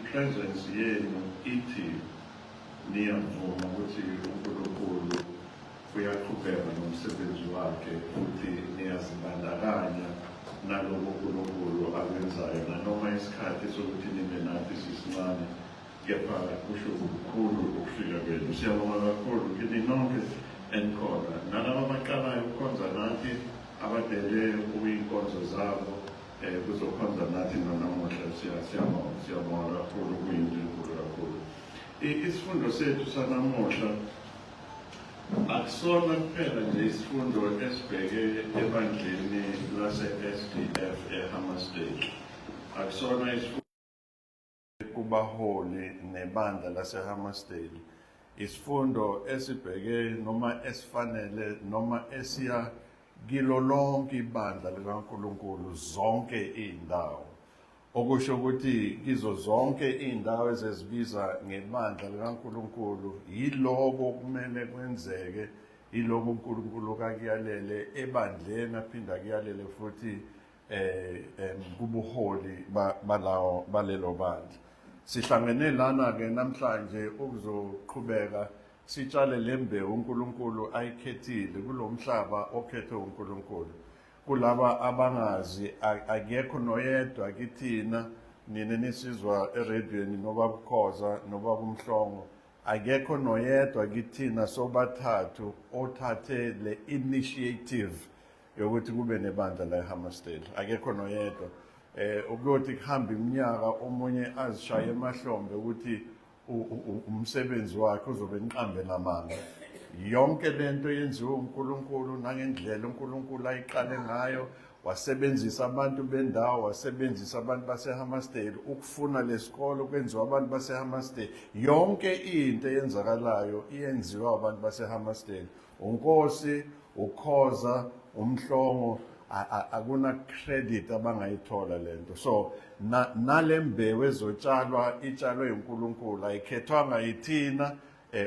I-presence yenu ithi niyavuma ukuthi uNkulunkulu uyaqhubeka nomsebenzi wakhe futhi niyazibandakanya naloko uNkulunkulu akwenzayo nanoma isikhathi sokuthi nibe nathi sisincane kepha kusho kukhulu ukufika kwenu. Siyabonga kakhulu kini nonke enikhona nalaba abaqalayo ukukhonza nathi abadele kuyinkonzo zabo um kuzokhonza nathi nanamuhla. Siyabonga, siyabonga kakhulu, kuyinto enkulu kakhulu. Isifundo sethu sanamuhla akusona kuphela nje isifundo esibheke ebandleni lase-SDF eHammarsdale, akusona isifundo kubaholi nebandla laseHammarsdale, isifundo esibheke noma esifanele noma esiya kilo lonke ibandla likaNkulunkulu zonke izindawo, okusho ukuthi kizo zonke izindawo ezezibiza ngebandla likaNkulunkulu yiloko kumele kwenzeke, yiloko uNkulunkulu kakuyalele ebandleni aphinda akuyalele futhi kubuholi balawo balelo bandla. Sihlangene lana ke namhlanje ukuzoqhubeka sitshale lembewu uNkulunkulu ayikhethile kulomhlaba okhethwe uNkulunkulu. Kulaba abangazi akekho noyedwa kithina nina nisizwa eradweni noba bukhoza noba kumhlongo, akekho noyedwa kithina sobathathu othathe le initiative yokuthi kube nebandla la eHammarsdale, akekho noyedwa. Ukuyothi kuhamba iminyaka omunye azishaye emahlombe ukuthi umsebenzi wakhe uzobe enqambe namanga. Yonke lento yenziwe uNkulunkulu nangendlela uNkulunkulu ayiqale ngayo, wasebenzisa abantu bendawo, wasebenzisa abantu baseHammarsdale ukufuna lesikolo kwenziwa abantu baseHammarsdale. Yonke into eyenzakalayo iyenziwa abantu baseHammarsdale. UNkosi, uKhoza, uMhlongo akuna credit abangayithola lento. So nalembewu ezotshalwa itshalwe uNkulunkulu, ayikhethwanga yithina.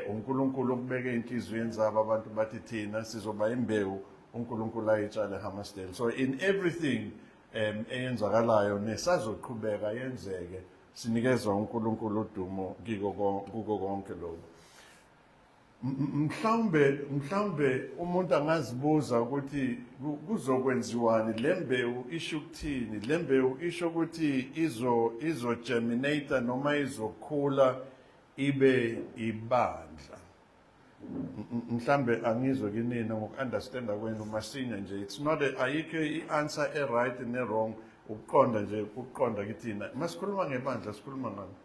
uNkulunkulu ukubeke inhliziyweni zabo abantu bathi thina sizoba imbewu uNkulunkulu ayitshale eHammarsdale. So in everything eyenzakalayo nesazoqhubeka yenzeke, sinikeza uNkulunkulu udumo kiko kuko konke lokho. Mhlawumbe umuntu angazibuza ukuthi kuzokwenziwani, le mbewu isho ukuthini, le mbewu isho ukuthi izo germinate noma izokhula ibe ibandla. Mhlambe angizwe kinina ngoku-understanda kwenu masinya nje, it's not a, ayikho i-answer e-right ne-wrong, ukuqonda nje, ukuqonda kithina. Masikhuluma ngebandla sikhuluma ngani?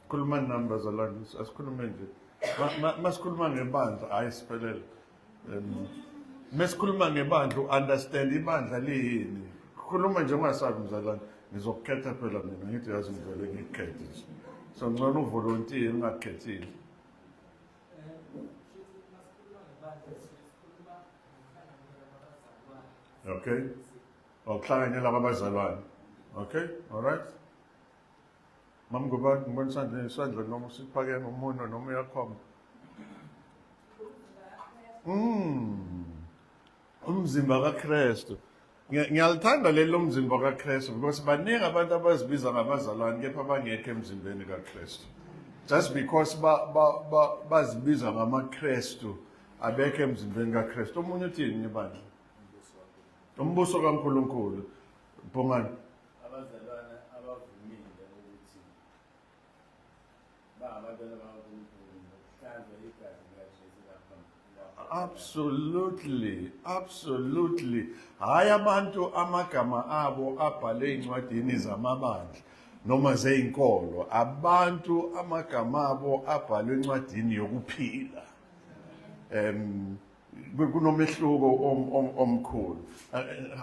Khulumani nami bazalwane, asikhulume nje. Masikhuluma ngebandla, hayi siphelele. Mesikhuluma ngebandla, u-understand ibandla liyini. Khuluma nje ungasabi mzalwane, ngizokukhetha phela mina, ngithi yazi ngivele ngikukhethe nje. So ngcono uvolontiye ungakukhethile. Okay. Okuhlanganyela kwabazalwane. Okay, all right. Mamngubani, ngibona isandla isandla noma usiphakeme umunwe noma uyakhomba. Umzimba kaKristu. Ngiyalithanda leli lomzimba kaKristu because baningi abantu abazibiza ngabazalwane kepha bangekho emzimbeni kaKristu. Just because bazibiza ngamaKristu abekho emzimbeni kaKristu. Omunye uthini ngebandla? Umbuso kaNkulunkulu. Bhungane. Abazalwane abavumile ukuthi bangabantwana bakaNkulunkulu ngokuhlanzwa igazi likaJesu laphambi. Absolutely, absolutely. Hayi abantu amagama abo abhalwe ezincwadini zamabandla noma zezinkolo, abantu amagama abo abhalwe encwadini yokuphila. Kunomehluko omkhulu.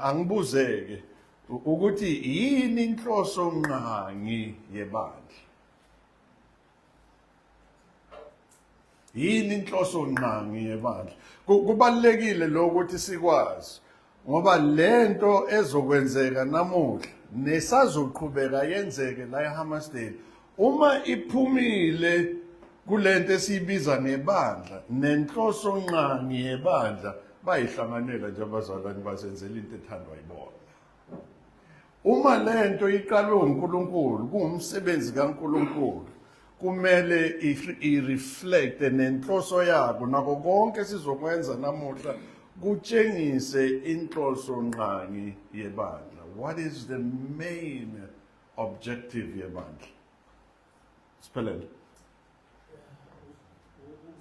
Angibuzeke ukuthi yini inhloso nqangi yebandla? Yini inhloso nqangi yebandla? Kubalulekile lokho ukuthi sikwazi, ngoba lento ezokwenzeka namuhla nesazoqhubeka yenzeke la eHammarsdale, uma iphumile kulento esiyibiza ngebandla nenhloso nqangi yebandla, bayihlanganela nje abazalwane bazenzela into ethandwa yibona. Uma lento iqalwe uNkulunkulu, kuwumsebenzi kaNkulunkulu, kumele i-reflect nenhloso yako nako konke sizokwenza namuhla kutshengise inhloso nqangi yebandla. What is the main objective yebandla? Siphelele.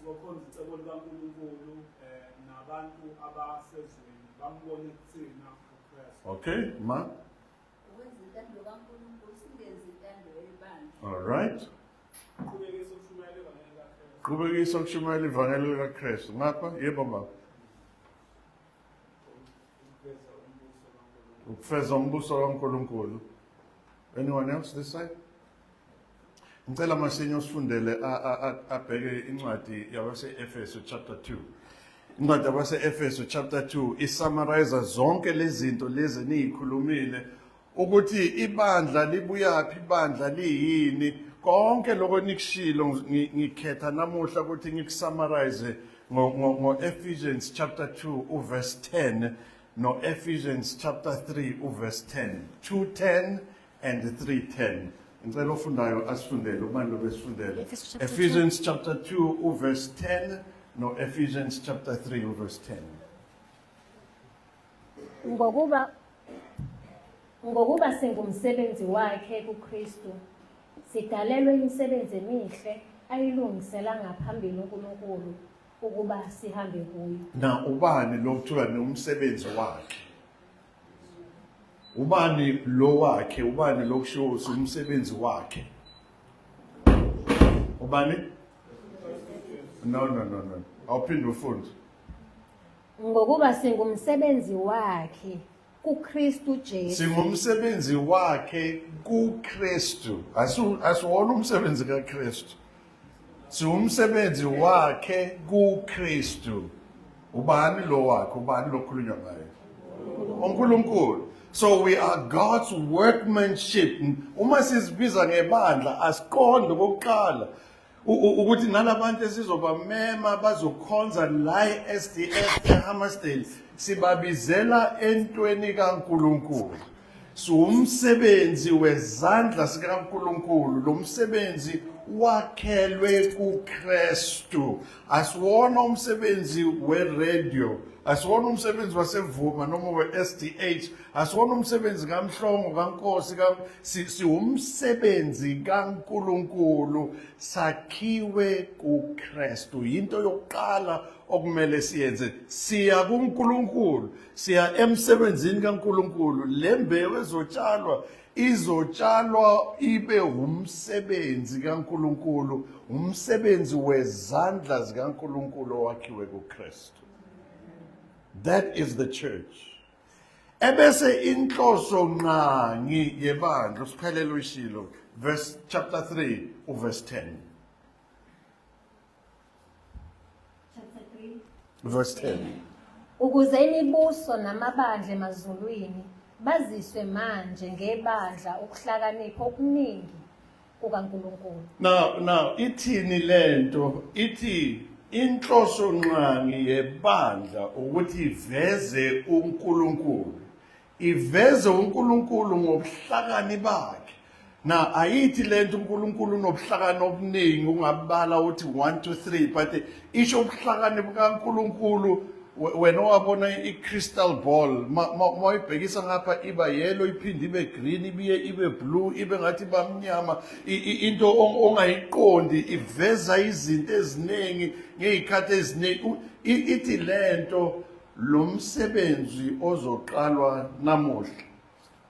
Ukuzokhonza icebo likaNkulunkulu nabantu abasezweni bambone kuthina uKristu. Okay, ma. Ukwenza intando kaNkulunkulu, singenzi intando yebandla. All right. Qhubekisa ukushumayela ivangeli likaKristu. Qhubekisa ukushumayela ivangeli likaKristu. Ngapha, yebo baba. Ukufeza umbuso kaNkulunkulu. Ukufeza umbuso kaNkulunkulu. Anyone else this side? Ngicela masinye usifundele abheke incwadi yabase-Efesu chapter 2. Incwadi yabase-Efesu chapter 2 isummarize zonke lezi zinto lezi eniyikhulumile ukuthi ibandla libuyaphi, ibandla liyini, konke lokho nikushilo. Ngikhetha namuhla ukuthi ngikusummarize ngo-Ephesians chapter 2 uverse 10 no-Ephesians chapter 3 uverse 10, 2:10 and 3:10. Ngicela ofundayo asifundele, ubani lo besifundele? Ephesians chapter 2. Ephesians chapter 2 uverse 10 no-Ephesians chapter 3 uverse 10. Ngokuba singumsebenzi wakhe kuKristu, sidalelwe imisebenzi emihle ayilungisela ngaphambili uNkulunkulu ukuba sihambe kuyo. Na ubani lo kuthiwa nomsebenzi wakhe? Ubani lo wakhe? Ubani lo kushiwo ukuthi umsebenzi wakhe? Ubani? No, no, no, no, awuphinde ufunde. Ngokuba singumsebenzi wakhe kuKristu Jesu. Singumsebenzi wakhe kuKristu. Asiwona umsebenzi kaKristu, siwumsebenzi wakhe kuKristu. Ubani lo wakhe? Ubani lo khulunywa ngaye? uNkulunkulu. So we are God's workmanship. Uma sizibiza ngebandla, asiqonde okokuqala ukuthi nalabantu esizobamema bazokhonza la e-SDF eHammarsdale, sibabizela entweni kaNkulunkulu. Siwumsebenzi wezandla sikaNkulunkulu. Lo msebenzi wakhelwe kuKristu. Asiwona umsebenzi we-radio, asiwona umsebenzi waseVuma noma we-SDH, asiwona umsebenzi kaMhlongo, kaNkosi, siwumsebenzi kaNkulunkulu, sakhiwe kuKristu. Yinto yokuqala okumele siyenze. Siya kuNkulunkulu, siya emsebenzini kaNkulunkulu. Le mbewu ezotshalwa izotshalwa ibe umsebenzi kaNkulunkulu, umsebenzi wezandla zikaNkulunkulu owakhiwe kuKristu. That is the church. Ebese inhloso nqangi yebandla, usiphelele uyishilo, verse chapter 3 uverse 10. Chapter 3. Verse 10. Ukuze imibuso namabandla emazulwini baziswe manje ngebandla ukuhlakanipha okuningi kukaNkulunkulu. Now ithini lento? Ithi inhloso nqangi yebandla ukuthi iveze uNkulunkulu, iveze uNkulunkulu ngobuhlakani bakhe. Na ayithi lento uNkulunkulu unobuhlakani obuningi, ungabala uthi 1 2 3, but isho ubuhlakani bukaNkulunkulu. Wena owabona i-crystal ball, mawuyibhekisa ngapha iba yellow, iphinde ibe green, ibiye ibe blue, ibe ngathi bamnyama, into ongayiqondi, iveza izinto eziningi ngey'khathi eziningi. Ithi lento lo msebenzi ozoqalwa namuhla,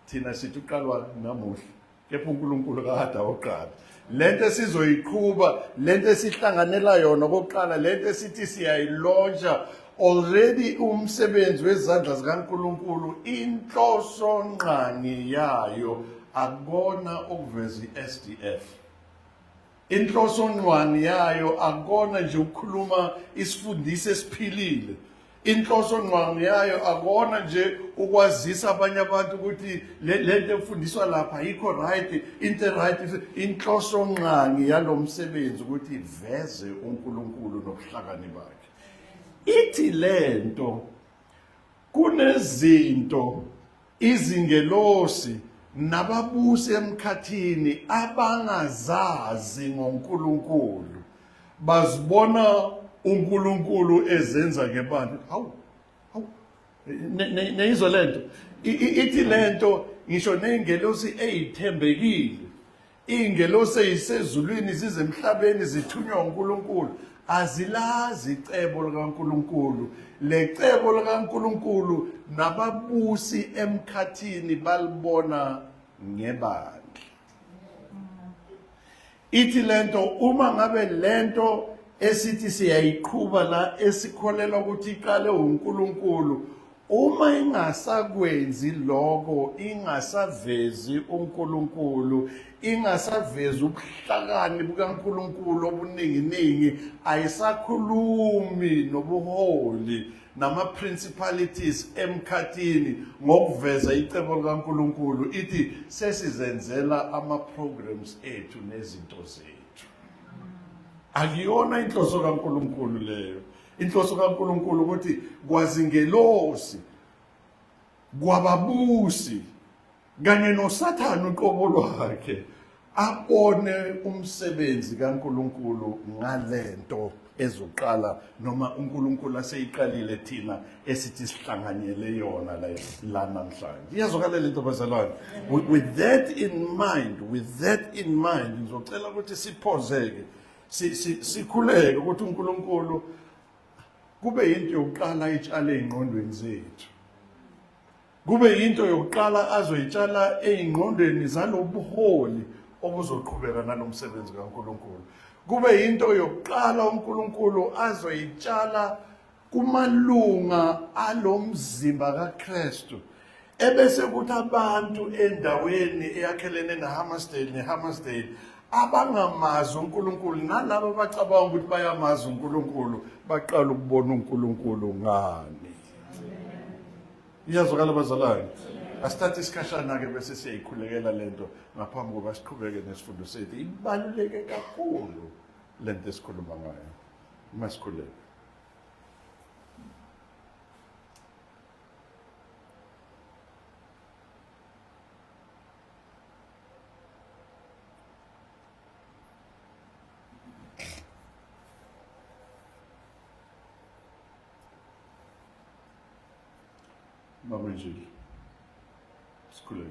thina sithi uqalwa namuhla, kepha uNkulunkulu kade awuqala. Lento esizoyiqhuba, lento esihlanganela yona okokuqala, lento esithi siyayilontsha already, umsebenzi wezandla zikaNkulunkulu, inhloso nqangi yayo akona ukuveza i-SDF. Inhloso nqangi yayo akona nje ukukhuluma isifundisi esiphilile. Inhloso nqangi yayo akona nje ukwazisa abanye abantu ukuthi le nto efundiswa lapha ayikho right, into right. Inhloso nqangi yalomsebenzi ukuthi iveze uNkulunkulu nobuhlakani bakhe. Ithi lento kunezinto izingelosi Nababusi emkhathini abangazazi ngoNkulunkulu bazibona uNkulunkulu ezenza ngebantu. Hawu, hawu, neyizwa lento ithi lento ngisho nezingelosi ezithembekile Iy'ngelosi ey'sezulwini zize emhlabeni zithunywa uNkulunkulu azilazi icebo likaNkulunkulu. Le cebo likaNkulunkulu nababusi emkhathini balibona ngebandla. Ithi lento uma ngabe lento esithi siyayiqhuba la esikholelwa ukuthi iqale uNkulunkulu Uma ingasakwenzi lokho, ingasavezi uNkulunkulu, ingasavezi ubuhlakani bukaNkulunkulu obuninginingi, ayisakhulumi nobuholi nama-principalities emkhathini ngokuveza icebo likaNkulunkulu, ithi sesizenzela ama-programs ethu nezinto zethu. Akuyona inhloso kaNkulunkulu leyo. Inhloso kaNkulunkulu ukuthi kwazingelosi kwababusi kanye noSathane uqobo lwakhe abone umsebenzi kaNkulunkulu ngalento ezoqala noma uNkulunkulu aseyiqalile thina esithi sihlanganyele yona la la namhlanje. Iyazwakala lento bazalwane. With that in mind, with that in mind ngizocela ukuthi siphozeke sikhuleke ukuthi uNkulunkulu kube yinto yokuqala ayitshale ey'ngqondweni zethu kube yinto yokuqala azoyitshala ey'ngqondweni zalobuholi obuzoqhubeka nalo msebenzi kaNkulunkulu kube yinto yokuqala uNkulunkulu azoyitshala kumalunga alomzimba kaKristu ebese kuthi abantu endaweni eyakhelene neHammersdale neHammersdale abangamazi uNkulunkulu nalabo abacabanga ukuthi bayamazi uNkulunkulu baqala ukubona uNkulunkulu ngani. Iyazwakala bazalwane? Asithathe isikhashana-ke bese siyayikhulekela lento ngaphambi kokuba siqhubeke nesifundo sethu. Ibaluleke kakhulu lento esikhuluma ngayo. Masikhuleke. Baba Njili, sikhuleke.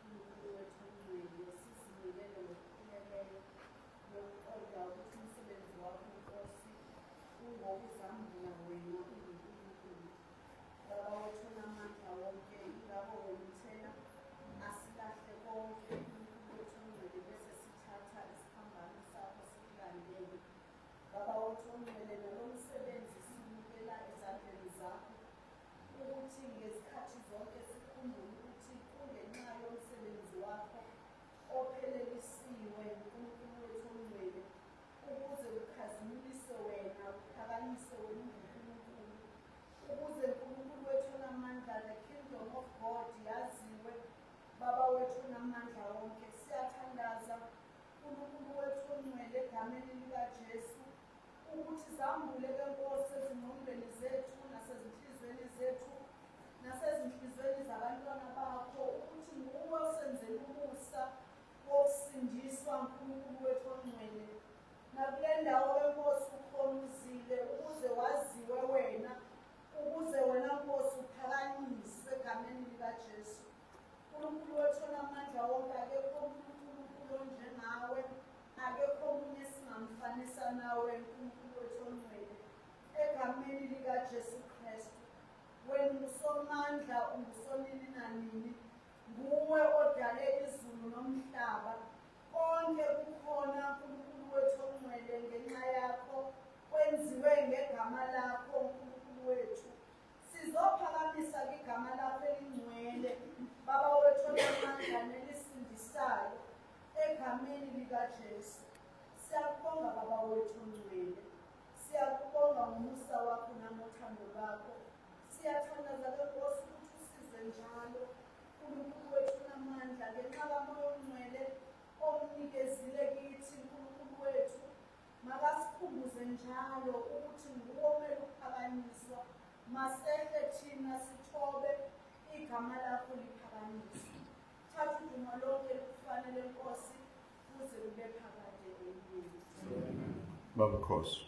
Nkulunkulu wethu ongcwele, sizinikele ngokupheleleyo nokuqonda ukuthi umsebenzi wakho, Nkosi, ungokuzambula wena unguNkulunkulu. Baba wethu onamandla wonke, ingakho wena uthena asilahle konke, Nkulunkulu wethu ongcwele, bese sithatha isiphambano sakho sikulandele. Baba wethu ongcwele, nalo msebenzi siwunikela ezandleni zakho ukuthi ngezikhathi zonke sikhumbule ukuthi kungenxa yomsebenzi wakho ophelelisiwe Nkulunkulu wethu ongcwele ukuze kukhazimuliswe wena kuphakanyiswe wena unguNkulunkulu ukuze uNkulunkulu wethu onamandla the kingdom of God yaziwe baba wethu onamandla wonke siyathandaza uNkulunkulu wethu ongcwele egameni likaJesu ukuthi zambule ke Nkosi ezingqondweni zethu nasezinhliziyweni zethu nasezinhliziyweni zabantwana bakho ukuthi nguwe osenzela umusa wokusindiswa Nkulunkulu wethu ongcwele nakule ndawo ke Nkosi ukhona uzile ukuze waziwe wena ukuze wena Nkosi uphakanyiswe egameni likaJesu Nkulunkulu wethu onamandla wonke akekho uNkulunkulu onjengawe Akekho omunye esingamfanisa nawe Nkulunkulu wethu ongcwele egameni likaJesu Kristu. Wena ungusomandla, ungusonini nanini. Nguwe odale izulu nomhlaba. Konke kukhona Nkulunkulu wethu ongcwele ngenxa yakho, kwenziwe ngegama lakho Nkulunkulu wethu. Sizophakamisa igama lakho elingcwele, Baba wethu onamandla nelisindisayo, egameni likaJesu. Siyakubonga Baba wethu ongcwele. Siyakubonga ngomusa wakho nangothando lwakho. Siyathandaza ke Nkosi ukuthi usize njalo. Nkulunkulu wethu namandla ngenxa kaMoya oNgcwele omnikezile kithi Nkulunkulu wethu. Makasikhumbuze njalo ukuthi nguwe omele ukuphakanyiswa. Masehle thina sithobe igama lakho liphakanyiswe. Thatha udumo lonke lukufanele Nkosi kuze kube phakade. Amen. Baba Khosi.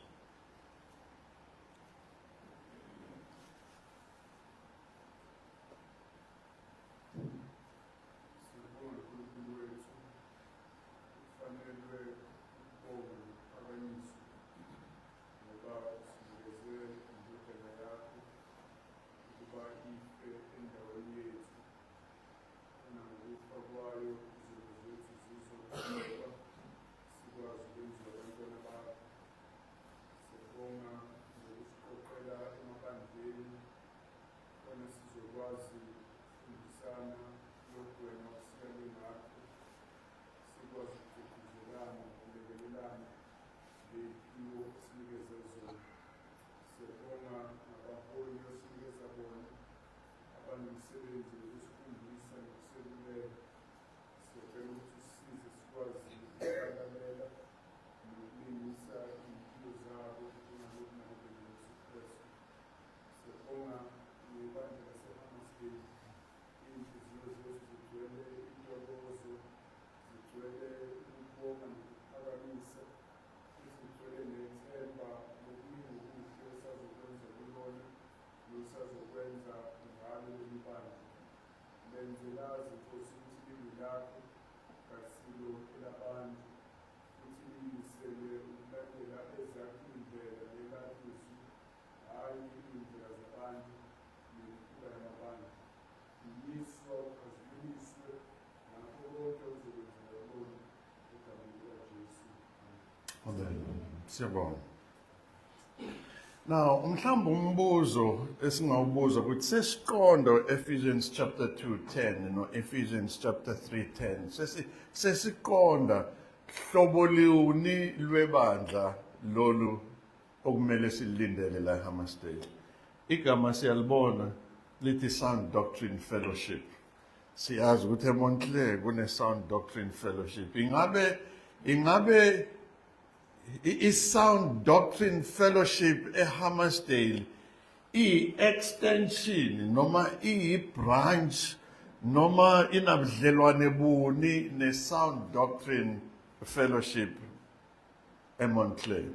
Siyabonga uNkulunkulu wethu ufanelwe ukubonga nokuphakanyiswa ngoba usinikeze indodana yakho ukuba ife endaweni yethu khona ngokufa kwayo izono zethu zizoqhubeka sikwazi ukwenziwa abantwana bakho. Siyabonga ngokusiqoqela emabandleni khona sizokwazi ukufundisana lokhu wena osiyale ngakho, sikwazi ukugqugquzelana nokulekelelana ngey'phiwo osinikeze zona. Siyabonga ngabaholi osinikeza bona abanomsebenzi wokusifundisa nokuseluleka. Siyacela ukuthi usisize sikwazi ukulalela nokulingisa iy'mpilo zabo njengalokhu nalokhu Jesu Kristu. Siyabonga ngebandla laseHammersdale. Iy'nhliziyo zethu zigcwele intokozo, zigcwele ukubonga nokuphakamisa, futhi zigcwele nethemba lokuningi okuhle osazokwenza kulona nosazokwenza ngalo leli bandla. Lenze lazi, Nkosi, ukuthi lingelakho, kalisilo elabantu, futhi liyimisele ukulandela ezakho iy'ndlela nelakho izwi, hhayi iy'ndlela zabantu nemikhuba yamabandla. Dunyiswa, ukhazimuliswe ngakho konke ozokwenzeka kulona, egameni likaJesu. Amen. Amen. Siyabonga. Now, mhlawumbe umbuzo esingawubuza ukuthi sesiqondo Ephesians chapter 2:10 no Ephesians chapter 3:10 sesi sesiqonda hlobo luni lwebandla lolu okumele silindele la eHammersdale. Igama siyalibona lithi Sound Doctrine Fellowship. Siyazi ukuthi eMontclair kune Sound Doctrine Fellowship. Ingabe ingabe i-Sound Doctrine Fellowship eHammersdale iyi-extension noma iyi-branch noma inabudlelwane buni ne-Sound Doctrine Fellowship eMontclair.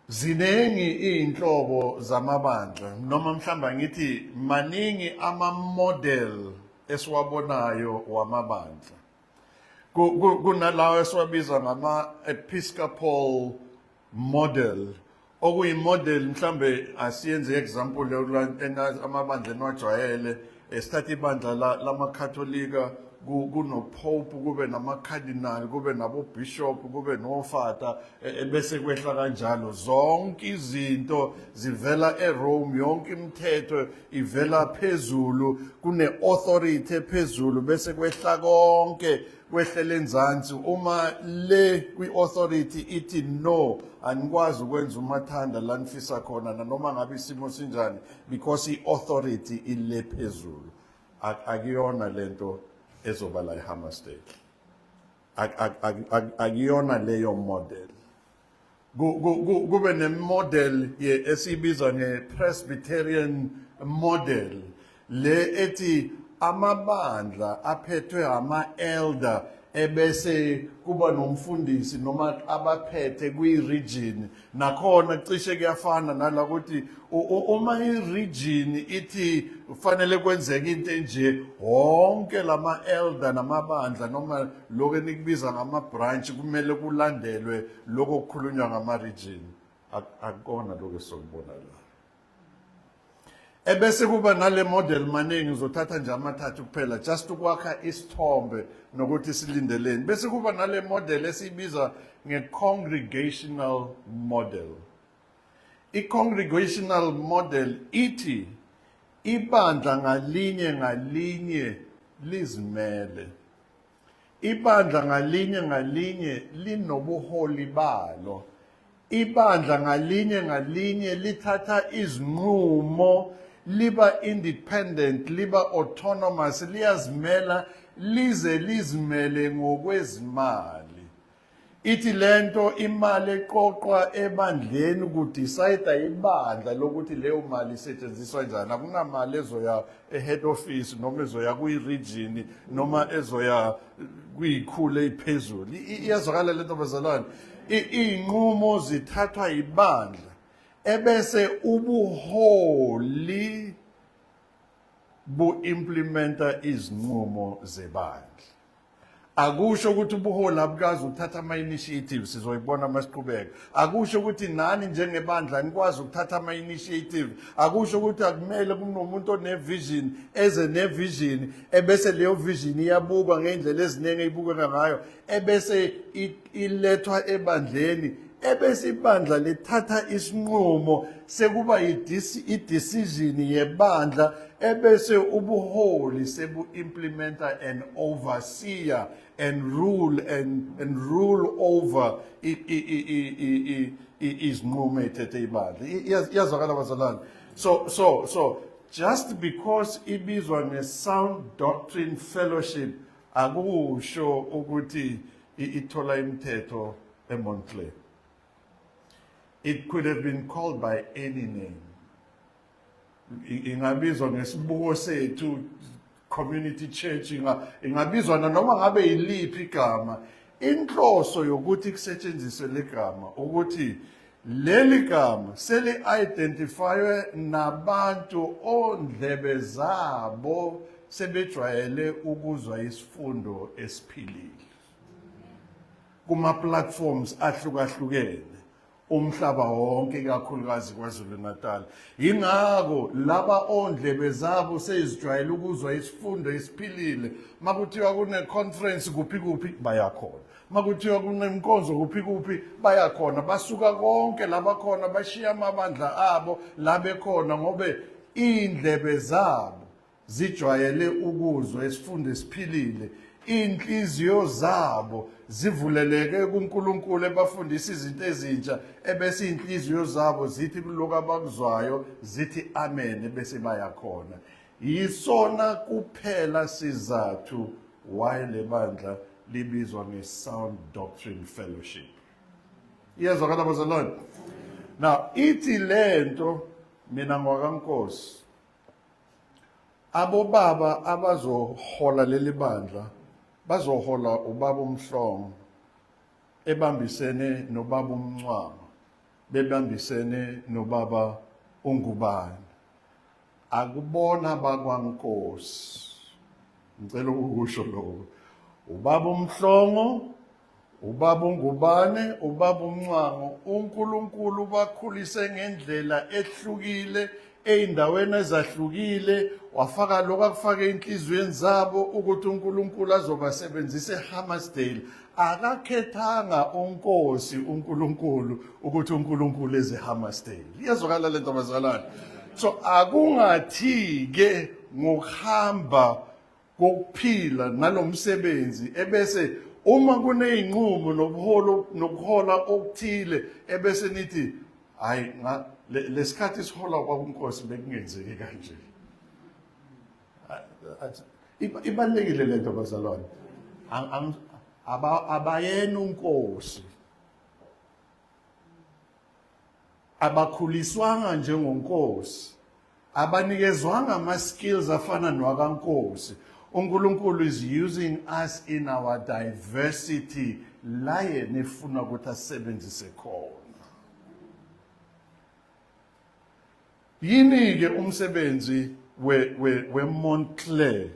Ziningi iy'nhlobo zamabandla noma mhlawumbe angithi maningi ama-model esiwabonayo wamabandla. Kunalawo esiwabiza ngama-episcopal model okuyimodel mhlambe asiyenze example amabandla eniwajwayele esithatha ibandla lamakatholika kunopope kube nama-cardinal kube nabo-bishop kube nofata e, bese kwehla kanjalo zonke izinto zivela eRome yonke imithetho ivela phezulu kune-authority ephezulu bese kwehla konke kwehlele enzansi uma le kwi-authority ithi no anikwazi ukwenza umathanda la nifisa khona nanoma ngabe isimo sinjani because i-authority ile phezulu akuyona lento ezoba la eHammersdale akuyona leyo model kube nemodel esiyibiza nge-Presbyterian model le ethi amabandla aphethwe ama-elder ebese kuba nomfundisi noma abaphethe kwi-region nakhona cishe kuyafana nala ukuthi uma i-region ithi kufanele kwenzeke into enje wonke lama elder namabandla noma lokho enikubiza ngama branch kumele kulandelwe lokho okukhulunywa ngama region akukona lokho esokubona la ebese kuba nale model maningi ngizothatha nje amathathu kuphela just ukwakha isithombe nokuthi silindeleni bese kuba nale model esiyibiza nge-congregational model. I-congregational model ithi ibandla ngalinye ngalinye lizimele. Ibandla ngalinye ngalinye linobuholi balo. Ibandla ngalinye ngalinye lithatha izinqumo, liba independent, liba autonomous, liyazimela lize lizimele ngokwezimali. Ithi lento imali eqoqwa ebandleni kudecide ibandla lokuthi leyo mali isetshenziswa njani. Akunamali ezoya e-head office noma ezoya kwi-region noma ezoya kwiyikhulu eyiphezulu. Iyazwakala lento bazalwane. Iy'nqumo zithathwa ibandla ebese ubuholi bu-implementa izinqumo zebandla. Akusho ukuthi ubuholi abukazi ukuthatha ama-initiative, sizoyibona uma siqhubeka. Akusho ukuthi nani njengebandla nikwazi ukuthatha ama-initiative. Akusho ukuthi akumele kunomuntu one-vision eze ne-vision ebese leyo vision iyabukwa ngey'ndlela eziningi eyibukeka ngayo ebese ilethwa ebandleni, ebese ibandla lithatha isinqumo sekuba i-decision yebandla, ebese ubuholi sebu-implementa and overseer and rule and rule over izinqumo ey'thethe ibandla. Iyazwakala bazalwane? So just because ibizwa nge-Sound Doctrine Fellowship akusho ukuthi ithola imithetho eMontclair. It could have been called by any name. Ingabizwa ngesibuko sethu community church, ingabizwa noma ngabe yiliphi igama. Inhloso yokuthi kusetshenziswe legama ukuthi leli gama seli-identifywe nabantu ondlebe zabo sebejwayele ukuzwa isifundo esiphilile kuma-platforms ahlukahlukene umhlaba wonke, ikakhulukazi KwaZulu Natal. Yingakho laba ondlebe zabo sezijwayele ukuzwa isifundo esiphilile, makuthiwa kune-conference kuphi kuphi bayakhona, makuthiwa kunenkonzo kuphi kuphi bayakhona, basuka konke labakhona bashiya amabandla abo la bekhona, ngobe iy'ndlebe zabo zijwayele ukuzwa isifundo esiphilile, iy'nhliziyo zabo zivuleleke kuNkulunkulu ebafundisa izinto ezintsha, ebese iy'nhliziyo zabo zithi kulokhu abakuzwayo zithi amen, ebese bayakhona. Yisona kuphela sizathu why le bandla libizwa nge-Sound Doctrine Fellowship. Iyezwakala bazalwane? Now ithi lento mina ngwakankosi, abobaba abazohola leli bandla bazohola ubaba uMhlongo ebambisene nobaba uMncwango, bebambisene nobaba uNgubane. Akubona bakwaNkosi, ngicela ukukusho lokho. Ubaba uMhlongo, ubaba uNgubane, ubaba uMncwango, uNkulunkulu bakhulise ngendlela ehlukile ey'ndaweni ezahlukile, wafaka lokhu akufake enhliziyweni zabo ukuthi uNkulunkulu azobasebenzisa eHammarsdale. Akakhethanga uNkosi uNkulunkulu ukuthi uNkulunkulu eze eHammarsdale. Iyazwakala le nto bazalwane? So akungathi-ke ngokuhamba kokuphila nalomsebenzi ebese uma kuney'nqumo nobuholo nokuhola okuthile ebese nithi hayi lesikhathi sihola kwakunkosi bekungenzeki kanje. Ibalulekile lento bazalwane. Abayena unkosi, abakhuliswanga njengonkosi, abanikezwanga ama-skills afana nwakankosi. uNkulunkulu is using us in our diversity la yena efuna ukuthi asebenzise khona. Yini-ke umsebenzi we-Montclair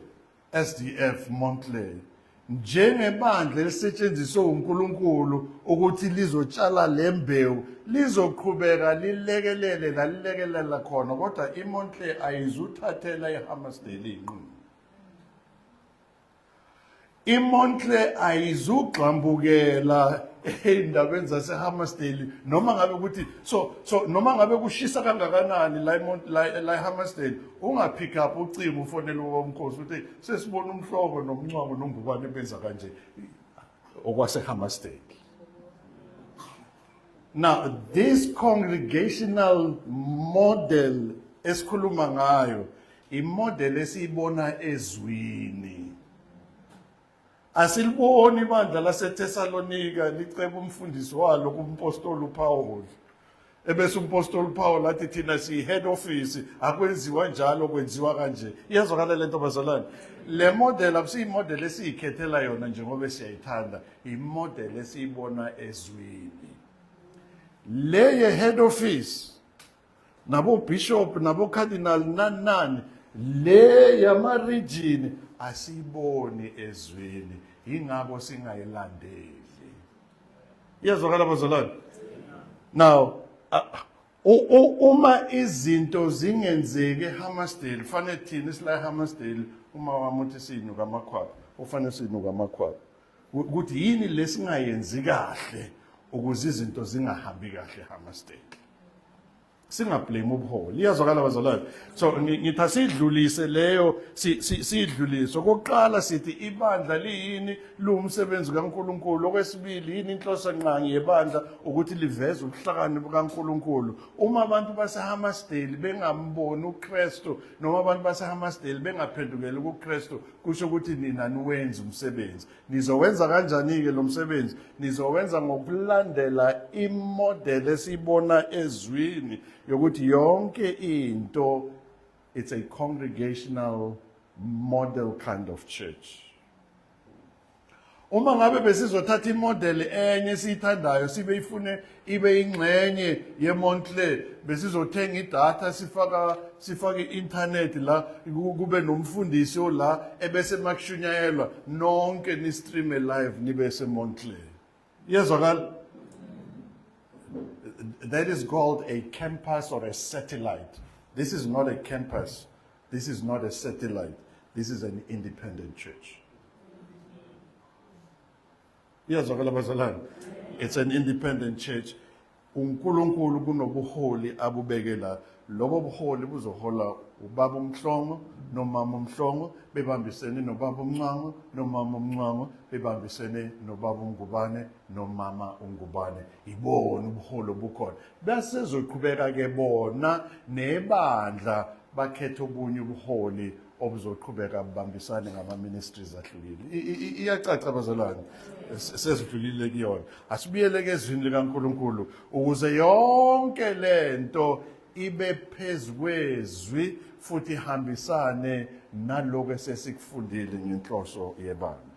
SDF Montclair njengebandla elisetshenziswe uNkulunkulu ukuthi lizotshala le mbewu, lizoqhubeka lilekelele la lilekelela khona, kodwa iMontclair ayizuthathela iHammarsdale iy'nqumo. IMontle ayizugxambukela ey'ndabeni zaseHammersdale noma ngabe ukuthi so so noma ngabe kushisa kangakanani la la la eHammersdale ungapick up ucingo ufonele ubamkhosi uthi sesibona umhloko nomncwango nombubane benza kanje okwaseHammersdale. Now this congregational model esikhuluma ngayo imodel esiyibona ezwini. Asiliboni ibandla laseThesalonika liceba umfundisi walo kumpostoli uPaul. Ebese umpostoli uPaul athi thina siyi-head office akwenziwa njalo kwenziwa kanje. Iyazwakala le nto bazalwane. Le model akusiyimodel esiyikhethela yona njengoba siyayithanda, imodel esiyibona ezwini. Le ye-head office nabo bishop nabo cardinal nani nani le yama region asiyiboni ezweni ingakho singayilandeli iyazwakala bazalwane now uma izinto zingenzeki eHammersdale fanele thina sila eHammersdale uma wami uthi sinuka amakhwapha ufanele sinuka amakhwapha ukuthi yini lesingayenzi kahle ukuze izinto zingahambi kahle eHammersdale singablame ubuholi iyazwakala bazalwane so ngithi asidlulise leyo siyidlulise okokuqala sithi ibandla liyini liwumsebenzi kaNkuluNkulu okwesibili yini inhloso nqangi yebandla ukuthi liveze ubuhlakani bukaNkuluNkulu uma abantu baseHammersdale bengamboni uKristu noma abantu baseHammersdale bengaphendukeli kuKristu kusho ukuthi nina niwenza umsebenzi Nizowenza kanjani-ke lo msebenzi? Nizowenza ngokulandela imodel esiyibona ezwini yokuthi yonke into it's a congregational model kind of church. Uma ngabe besizothatha imodel enye esiyithandayo sibe ifune ibe ingxenye yeMontclair besizothenga idatha sifaka sifake i-internet la kube nomfundisi ola ebese makushunyayelwa nonke ni streame live nibe seMontclair iyezwakala that is called a campus or a satellite this is not a campus this is not a satellite this is an independent church Iyazwakala bazalwane. It's an independent church. uNkulunkulu kunobuholi abubeke la. Lobo buholi buzohola ubaba uMhlongo nomama uMhlongo bebambisene nobaba uMncwango nomama uMncwango bebambisene nobaba uNgubane nomama uNgubane. Ibona ubuholi obukhona. Bese zoqhubeka ke bona nebandla bakhetha obunye ubuholi obuzoqhubeka bubambisane ngama-ministries ahlukile. Iyacaca bazalwane, sezidlulile kuyona. Asibuyele ke ezwini likaNkulunkulu ukuze yonke lento ibe phezu kwezwi futhi ihambisane naloko esesikufundile ngenhloso yebandla.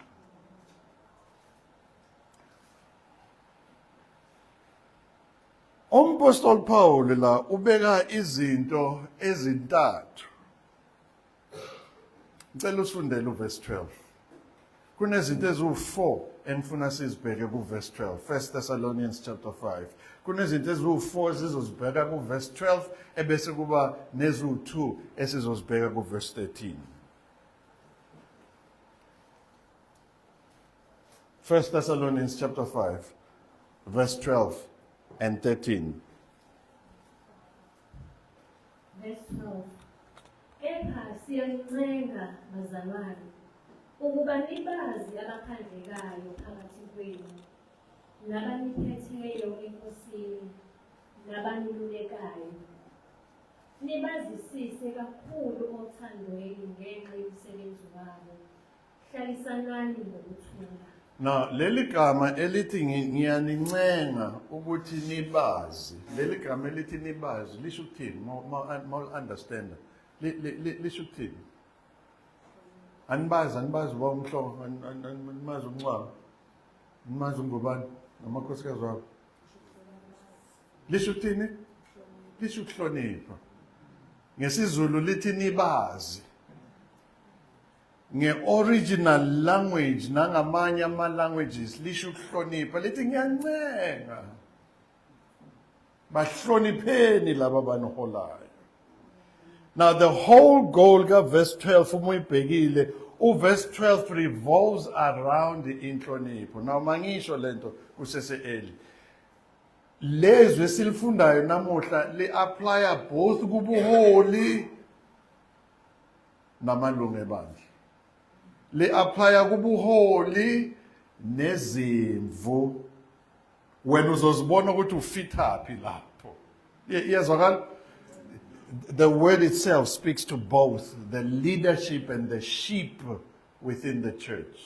Umpostoli Paul la ubeka izinto ezintathu. Ngicela usifundele uverse 12. Kunezinto eziwu-4 engifuna sizibheke kuverse 12. 1 Thessalonians chapter 5. Kunezinto eziwu-4 esizozibheka kuverse 12 ebese kuba neziwu-2 esizozibheka kuverse 13. 1 Thessalonians chapter 5 verse 12 and 13. Verse 12. Kepha siyanincenga bazalwane ukuba nibazi abakhandlekayo phakathi kwenu nabaniphetheyo eNkosini nabanilulekayo nibazisise kakhulu othandweni ngenxa yomsebenzi wabo Hlalisanani ngokuthula. Now leli gama elithi ngiyanincenga ukuthi nibazi, leli gama elithi nibazi lisho ukuthini? Ma understand. Lisho ukuthini? Anibazi, anibazi ubaba uMhlongo, animazi uMncwabo. Animazi uNgubane namakhosikazi wabo. Lisho ukuthini? Lisho ukuhlonipha. NgesiZulu lithi nibazi. Nge-original language nangamanye ama-languages lisho ukuhlonipha lithi ngiyancenga bahlonipheni laba baniholayo. Now the whole goal ka verse 12 uma uyibhekile Uverse 12 revolves around inhlonipho. Now mangisho lento kusese early. Lezwi esilifundayo namuhla li-applya both kubuholi namalungu ebandla. Li-applya kubuholi nezimvu. Wena uzozibona ukuthi ufithaphi lapho. Iyezwakala? The word itself speaks to both the leadership and the sheep within the church.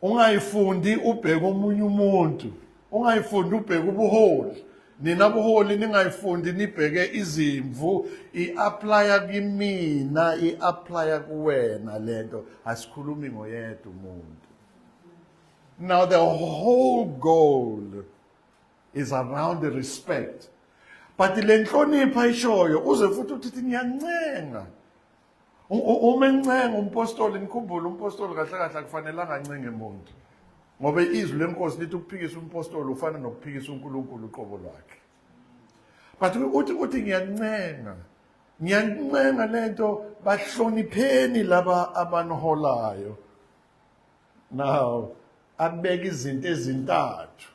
Ungayifundi ubheke omunye umuntu. Ungayifundi ubheke ubuholi. Nina buholi ningayifundi nibheke izimvu, i-applya kimina, i-applya kuwena lento. Asikhulumi ngoyedwa umuntu. Now the whole goal is around the respect. But le nhlonipho ayishoyo uze futhi uthi ngiyancenga. Uma encenga umpostoli, nikhumbule umpostoli kahle kahle akufanelanga ancenge muntu. Ngoba izwi lenkosi lithi ukuphikisa umpostoli ufana nokuphikisa uNkulunkulu uqobo lwakhe. But uthi ngiyancenga. Ngiyancenga lento, bahlonipheni laba abaniholayo. Now abeka izinto ezintathu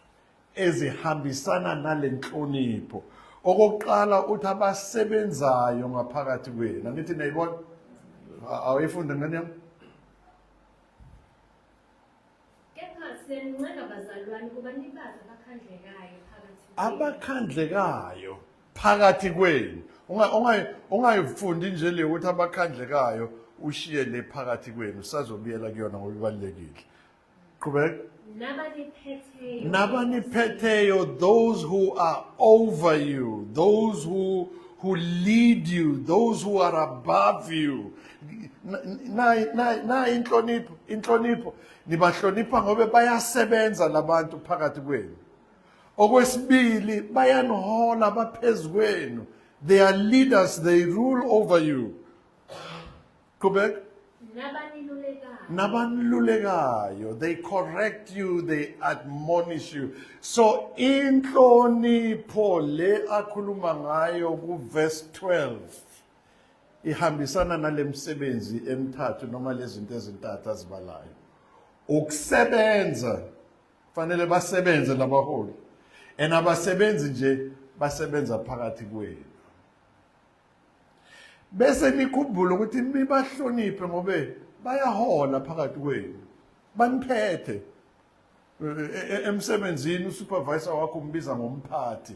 ezihambisana nalenhlonipho. Okokuqala uthi abasebenzayo ngaphakathi kwenu. Angithi niyayibona? Awuyifunde ngane yami? Kepha siyanincenga bazalwane ukuba nibazi abakhandlekayo phakathi kwenu. Abakhandlekayo phakathi kwenu. Ungayifundi nje le ukuthi abakhandlekayo ushiye le phakathi kwenu, sazobuyela kuyona ngoba ibalulekile. Qhubeka. Nabaniphetheyo. Nabaniphetheyo, those who are over you, those who lead you, those who are above you. Na inhlonipho, inhlonipho nibahlonipha ngoba bayasebenza labantu phakathi kwenu. Okwesibili, bayanihola, baphezu kwenu. They are leaders, they rule over you. Qhubeka. Nabanilulekayo. Nabanilulekayo, they correct you, they admonish you. So inhlonipho le akhuluma ngayo ku verse 12 ihambisana nalemsebenzi emithathu noma lezinto ezintathu azibalayo. Ukusebenza, fanele basebenze labaholi, and abasebenzi nje, basebenza phakathi kwenu. Bese nikhumbule ukuthi nibahloniphe ngobe bayahola phakathi kwenu, baniphethe. Emsebenzini usupervisor wakho umbiza ngomphathi.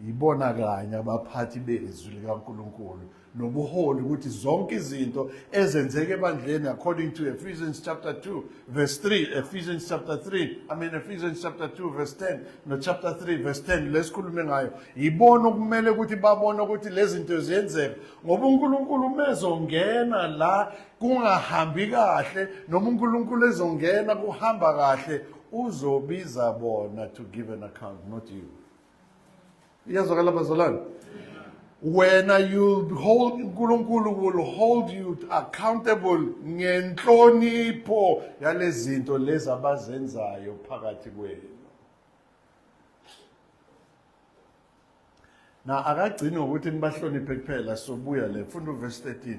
Yibona kanye abaphathi bezwi likaNkulunkulu nobuholi, ukuthi zonke izinto ezenzeka ebandleni according to Ephesians chapter 2 verse 3, Ephesians chapter 3, I mean Ephesians chapter 2 verse 10 no chapter 3 verse 10 lesikhulume ngayo, yibona okumele ukuthi babone ukuthi lezi zinto ziyenzeka, ngoba uNkulunkulu umezongena la kungahambi kahle, noma uNkulunkulu ezongena kuhamba kahle, uzobiza bona to give an account, not you. Iyazwakala bazalwane? Wena you'll hold, uNkulunkulu will hold you accountable ngenhlonipho yalezi zinto lezi abazenzayo phakathi kwenu. Na akagcini ngokuthi nibahloniphe kuphela, sobuya le. Funda uverse 13.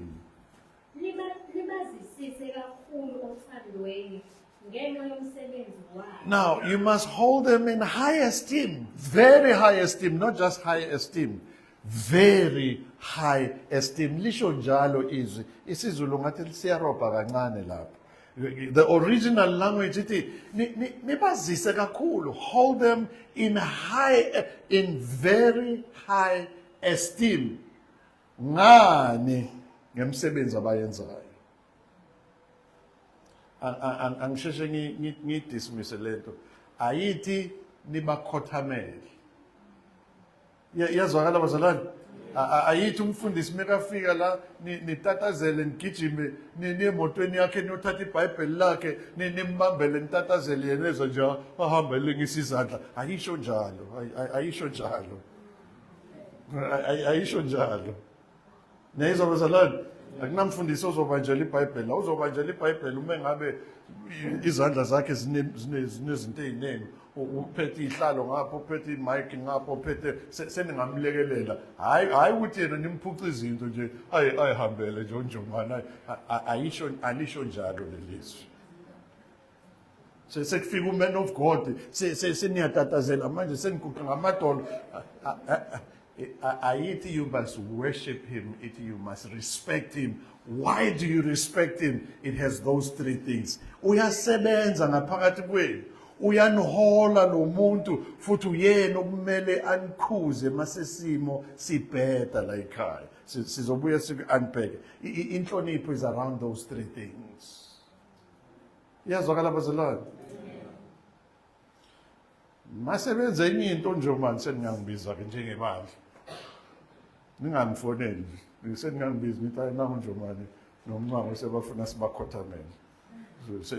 Nibazisise kakhulu othandweni ngenxa yomsebenzi wabo. Now, you must hold them in high esteem, very high esteem, not just high esteem, very high esteem. Lisho njalo izwi. IsiZulu ngathi siyarobha kancane lapho. The original language ithi nibazise kakhulu, hold them in very high esteem. Ngani? Ngemsebenzi abayenzayo. Angisheshe ngidismise lento. Ayithi nibakhothamele. Iyazwakala bazalwane? Ayithi umfundisi mekafika la nitatazele, nigijime niye emotweni yakhe, niyothatha iBhayibheli lakhe, nimbambele, nitatazele, yena ezwa nje ahambe elengisa izandla. Ayisho njalo, ayisho njalo, ayisho njalo. Niyayizwa bazalwane? Akunamfundisi ozobanjela iBhayibheli, awuzobanjela iBhayibheli uma ngabe izandla zakhe zinezinto eziningi, uphethe ihlalo ngapha, uphethe imic ngapha, uphethe seningamlekelela. Hayi hayi ukuthi yena nimphuca izinto nje, ayi ayihambele nje unjomana, ayisho alisho njalo lelizwi. Sekufika uman of God, seniyatatazela manje, seniguqa ngamadolo. Ayithi you must worship him, ithi you must respect him. Why do you respect him? It has those three things. Uyasebenza ngaphakathi kwenu, uyanihola lo muntu, futhi uyena okumele anikhuze masesimo sibheda la ekhaya. Sizobuya siku-unpack. Inhlonipho is around those three things. Iyazwakala bazalwane? Masebenza enye into nje manje seningangibiza ke njengebandla. Ningangifoneli nje. Seningangibiza ngithi hayi nangu nje manje nomncwango sebafuna sibakhothamele.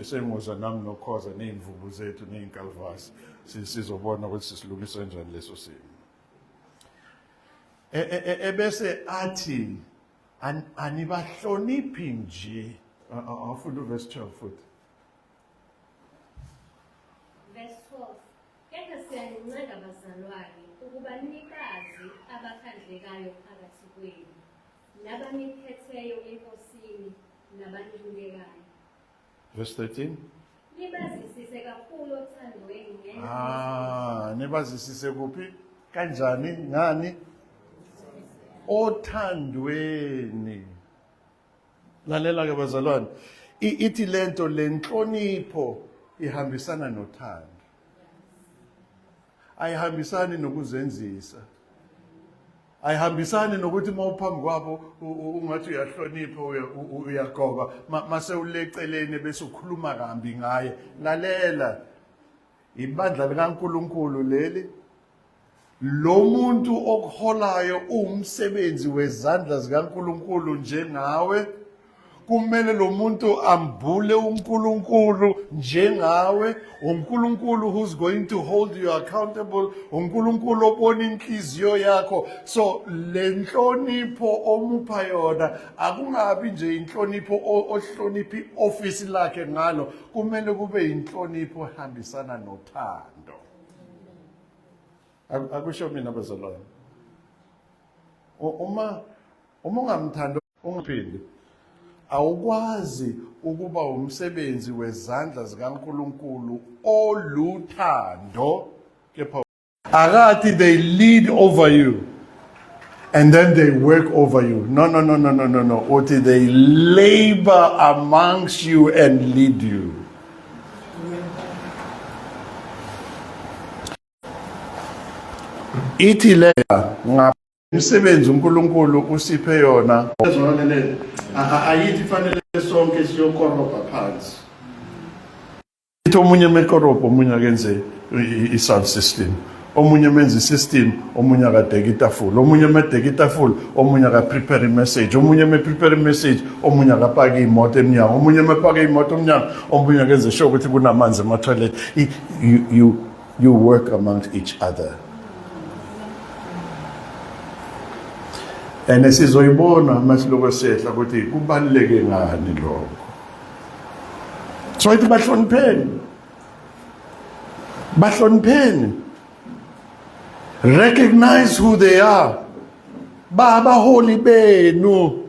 Sengoza nami nokhoza nezimvubu zethu nezinkalvasi. Sizobona ukuthi sisilungisa kanjani leso simo. Ebese athi anibahloniphi nje. Awufunda uverse 12 futhi. Verse 12. Kepha siyanincenga bazalwane ukuba nibazi abakhandlekayo phakathi kwenu, nabaniphetheyo eNkosini, nabanilulekayo. Verse 13. Nibazisise kakhulu othandweni ngenxa Ah, nibazisise kuphi? Kanjani? Ngani? Othandweni. Lalela ke bazalwane. Ithi lento lenhlonipho ihambisana nothando. Ayihambisani nokuzenzisa. Ayihambisani nokuthi uma uphambi kwabo ungathi uyahlonipha, uyagoba, mase uleceleni bese ukhuluma kambi ngaye. Lalela, ibandla likaNkulunkulu leli. Lo muntu okuholayo uwumsebenzi wezandla zikaNkulunkulu njengawe. Kumele lo muntu ambule uNkulunkulu njengawe. uNkulunkulu who's going to hold you accountable, uNkulunkulu obona inhliziyo yakho. So le nhlonipho omupha yona akungabi nje inhlonipho ohlonipha i-ofisi lakhe ngalo, kumele kube inhlonipho ehambisana nothando. Akusho mina bazalwane. Uma ungamthandi ungaphindi, awukwazi ukuba umsebenzi wezandla zikaNkulunkulu oluthando, kepha akathi they lead over you and then they work over you. No, no, no, no, no, no, no. Uthi they labor amongst you and lead you. Ithi le umsebenzi uNkulunkulu usiphe yona. Ayithi fanele sonke siyokorobha phansi. Ithi omunye mekorobha, omunye akenze i-sound system, omunye menza i-system, omunye akadeka itafula, omunye medeka itafula, omunye akaprepare i-message, omunye meprepare i-message, omunye akapake imoto emnyango, omunye mepake imoto emnyango, omunye akenze sure ukuthi kunamanzi ema-toilet. You work amongst each other. And sizoyibona masiloko sehla ukuthi kubaluleke ngani lokho. So ithi bahlonipheni. Bahlonipheni. Recognize who they are. Babaholi benu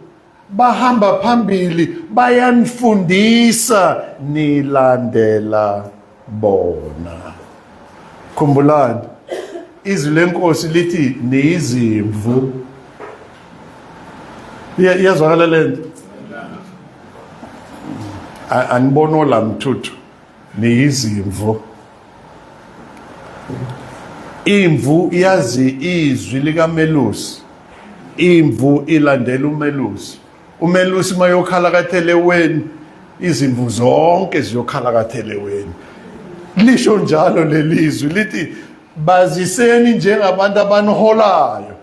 bahamba phambili, bayanifundisa, nilandela bona. Khumbulani izwi lenkosi lithi niyizimvu. Iyazwakala lento? Anibona la mthuthu, niyizimvu. Imvu yazi izwi likamelusi, imvu ilandela umelusi. Umelusi mayokhala katheleweni, izimvu zonke ziyokhala katheleweni. Lisho njalo lelizwi lithi baziseni njengabantu abaniholayo,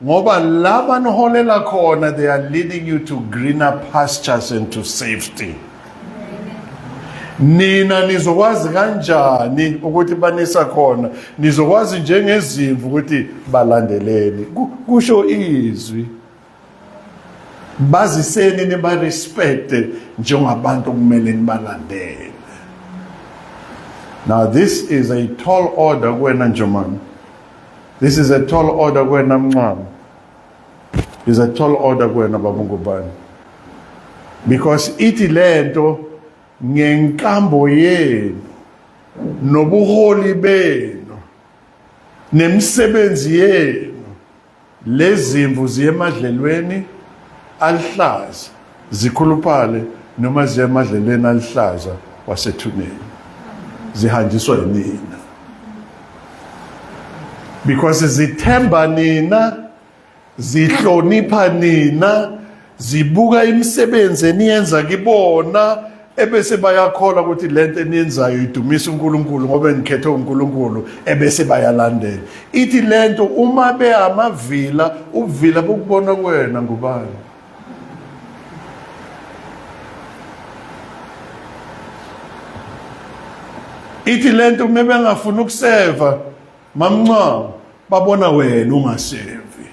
ngoba la baniholela khona they are leading you to greener pastures and to safety. Nina nizokwazi kanjani ukuthi banisa khona? Nizokwazi njengezimvu ukuthi balandeleni. Kusho izwi. Baziseni nibarespecte njengabantu okumele nibalandele. Now this is a tall order kuwena Njomane. This is a tall order kuwena Mncwabo. Is a tall order kuwena Baba Ngubane. Because ithi lento ngenkambo yenu nobuholi benu nemisebenzi yenu lezimvu ziye emadlelweni alihlaza zikhuluphale noma ziye emadlelweni alihlaza wasethuneni zihanjiswa yinina because zithemba nina zihlonipha nina zibuka imisebenzi eniyenza kibona ebese bayakholwa ukuthi lento eniyenzayo idumisa uNkulunkulu ngoba nikhethwe uNkulunkulu ebese bayalandela ithi lento uma beamavila ubuvila bukubona kuwena ngubani ithi lento uma bengafuni ukuseva Mamncwabo babona wena ungasevi.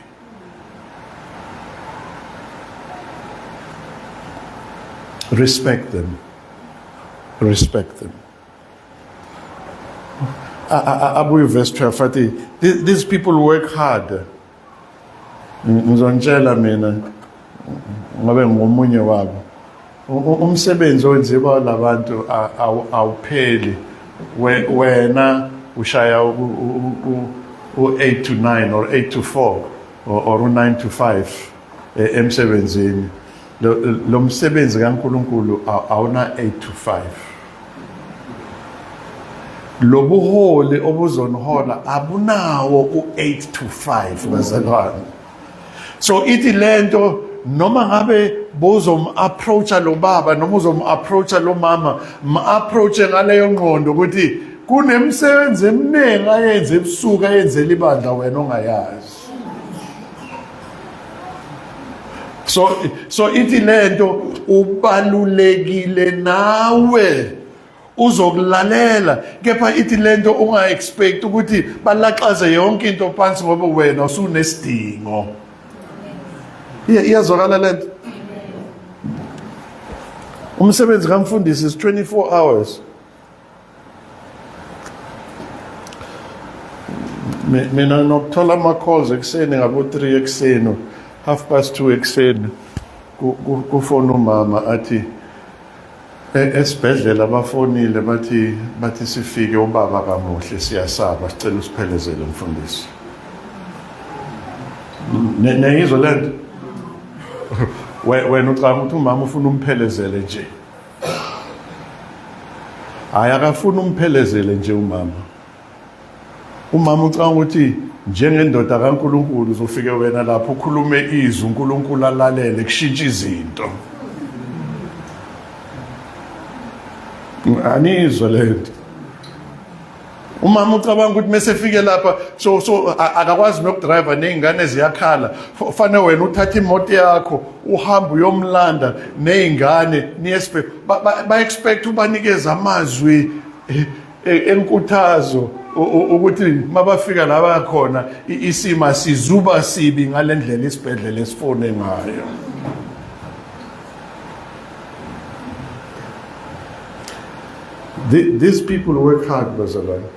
Respect them. Respect them. Abuye verse 12 athi these people work hard. Ngizonitshela mina ngobe ngomunye wabo. Umsebenzi owenziwa labantu awupheli. Wena ushaya u-8 to 9 or 8 to 4 or u-9 to 5 e, emsebenzini. Lo msebenzi kaNkulunkulu awuna 8 to 5. Lobuholi obuzonihola abunawo u-8 to 5 bazalwane. So ithi lento noma ngabe bozom-approacha lo baba noma uzom-approacha lo mama m-approache ngaleyo ngqondo ukuthi kunemisebenzi eminingi ayenze ebusuku ayenzela ibandla wena ongayazi. So ithi lento ubalulekile nawe uzokulalela kepha ithi lento unga expect ukuthi balaxaze yonke into phansi ngoba wena usunesidingo. Iyazwakala lento. Umsebenzi kamfundisi is 24 hours. Mina nokuthola ama-calls ekuseni ngabo-3 ekuseni, half past 2 ekuseni, kufona umama athi esibhedlela bafonile bathi bathi sifike ubaba kamuhle siyasaba sicela usiphelezele mfundisi. Niyayizwa lento? Wena ucabanga ukuthi umama ufuna umphelezele nje. Hayi akafuni umphelezele nje umama. Umama ucabanga ukuthi njengendoda kaNkulunkulu uzofike wena lapho ukhulume izwi uNkulunkulu alalele kushintsha izinto. Anizwa lento. Umama ucabanga ukuthi mese efike lapha so so akakwazi nokudriver nezingane ziyakhala fanele wena uthathe imoto yakho uhambe uyomlanda nezingane niyespe ba expect ubanikeza amazwi eh, eh, enkuthazo ukuthi mabafika la bakhona isima sizuba sibi ngalendlela isibhedlela esifone ngayo. These people work hard, bazalwane.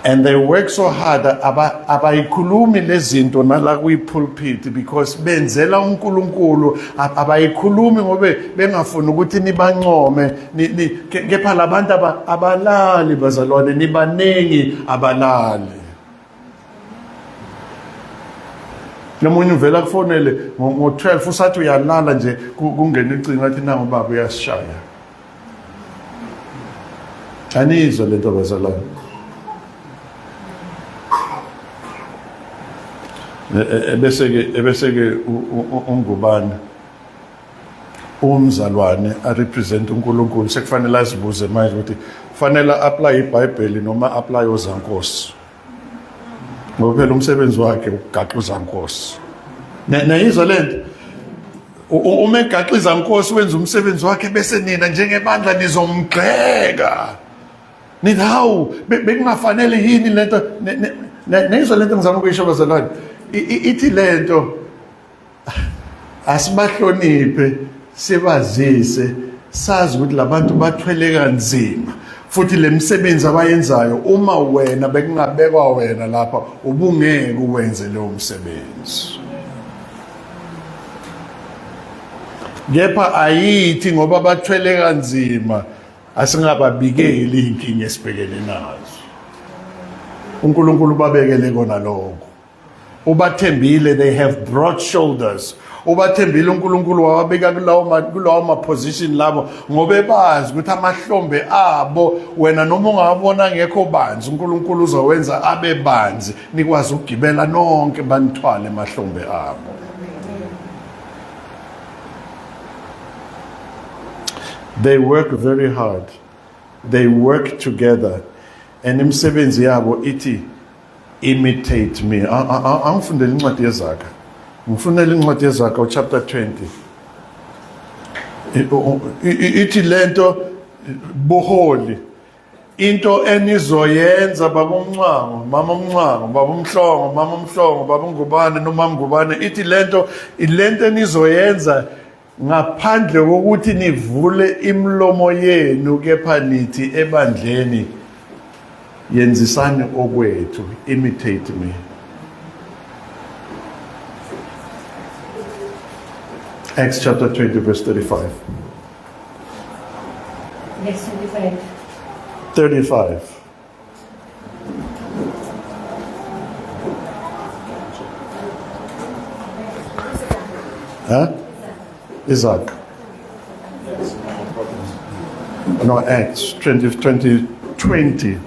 And they work so hard abayikhulumi lezinto nala kwi-pulpit because benzela uNkulunkulu abayikhulumi ngobe bengafuni ukuthi nibancome kepha labantu abalali bazalwane nibaningi abalali. Nomunye uvela kufonele ngo-12 usathi uyalala nje kungena ucingo athi nangu ubaba uyasishaya. Anizwa lento bazalwane. Ebese-ke ebese-ke ungubani umzalwane arepresent uNkulunkulu sekufanele azibuze manje ukuthi fanele apply iBhayibheli noma apply ozankosi. Ngoba phela umsebenzi wakhe ukugaxa uzankosi. Nayizwa lento uma egaxa izankosi wenza umsebenzi wakhe bese nina njengebandla nizomgxeka. Nithi hawu bekungafanele yini lento nayizwa lento ngizama ukuyisho bazalwane. Ithi lento Asibahloniphe, sibazise, sazi ukuthi labantu bathwele kanzima. Futhi lemisebenzi abayenzayo uma wena bekungabekwa wena lapha ubungeke uwenze leyo msebenzi. Kepha ayithi ngoba bathwele kanzima asingababikeli inkinga esibhekene nazo. uNkulunkulu ubabekele kona lokho. Ubathembile, they have broad shoulders. Ubathembile uNkulunkulu wawabeka kulawo kulawo ma position labo ngoba ebazi ukuthi amahlombe abo wena noma ungawabona ngekho banzi uNkulunkulu uzowenza abe banzi nikwazi ukugibela nonke banithwale emahlombe abo. They work very hard. They work together. And imisebenzi yabo ithi imitate me. Angifundele incwadi yeZaga. Ngifunela incwadi yeZaga uchapter 20. Ithi lento buholi into enizoyenza baba umncwango mama umncwango baba umhlongo mama umhlongo baba ungubane nomama ngubane ithi lento ilento enizoyenza ngaphandle kokuthi nivule imilomo yenu kepha nithi ebandleni yenzisani okwethu imitate me. Acts chapter 20 verse 35. Verse 25. 35. Huh? Isaac. No, Acts 20, 20, 20.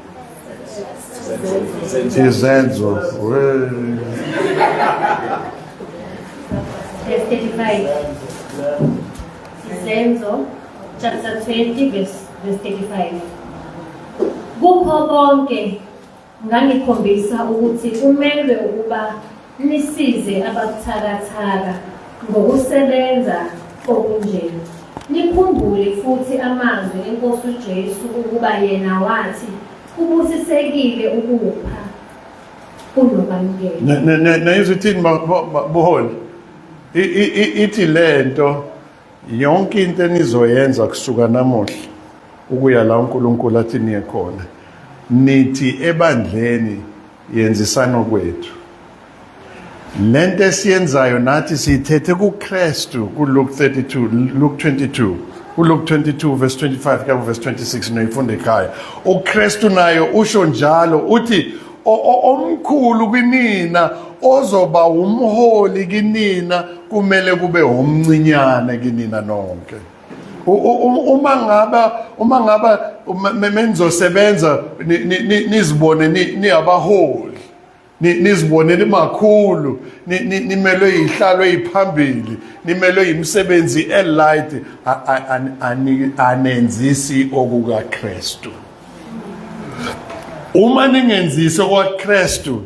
Izenzo. Verse 35. Izenzo chapter 20 verse 35. Kukho konke ngangikhombisa ukuthi kumelwe ukuba nisize ababuthakathaka ngokusebenza okunje. Nikhumbule futhi amazwi eNkosi uJesu ukuba yena wathi kubusisekile ukupha kunokwamukela. Nayizwa ithini buholi? Ithi lento yonke into enizoyenza kusuka namuhla ukuya la uNkulunkulu athi niye khona nithi ebandleni yenzisano kwethu lento esiyenzayo nathi siyithethe kuKristu kuLuke 32 Luke 22 uLuke 22 verse 25 kuya verse 26 noyifunda ekhaya uKristu naye usho njalo uthi omkhulu kinina ozoba umholi kinina kumele kube omncinyane kinina nonke uma ngaba uma ngaba menizosebenza nizibone niyabaholi nizibone nimakhulu nimelwe yihlalo eyiphambili nimelwe yimisebenzi elight anenzisi okukaKristu uma ningenzisi okwaKristu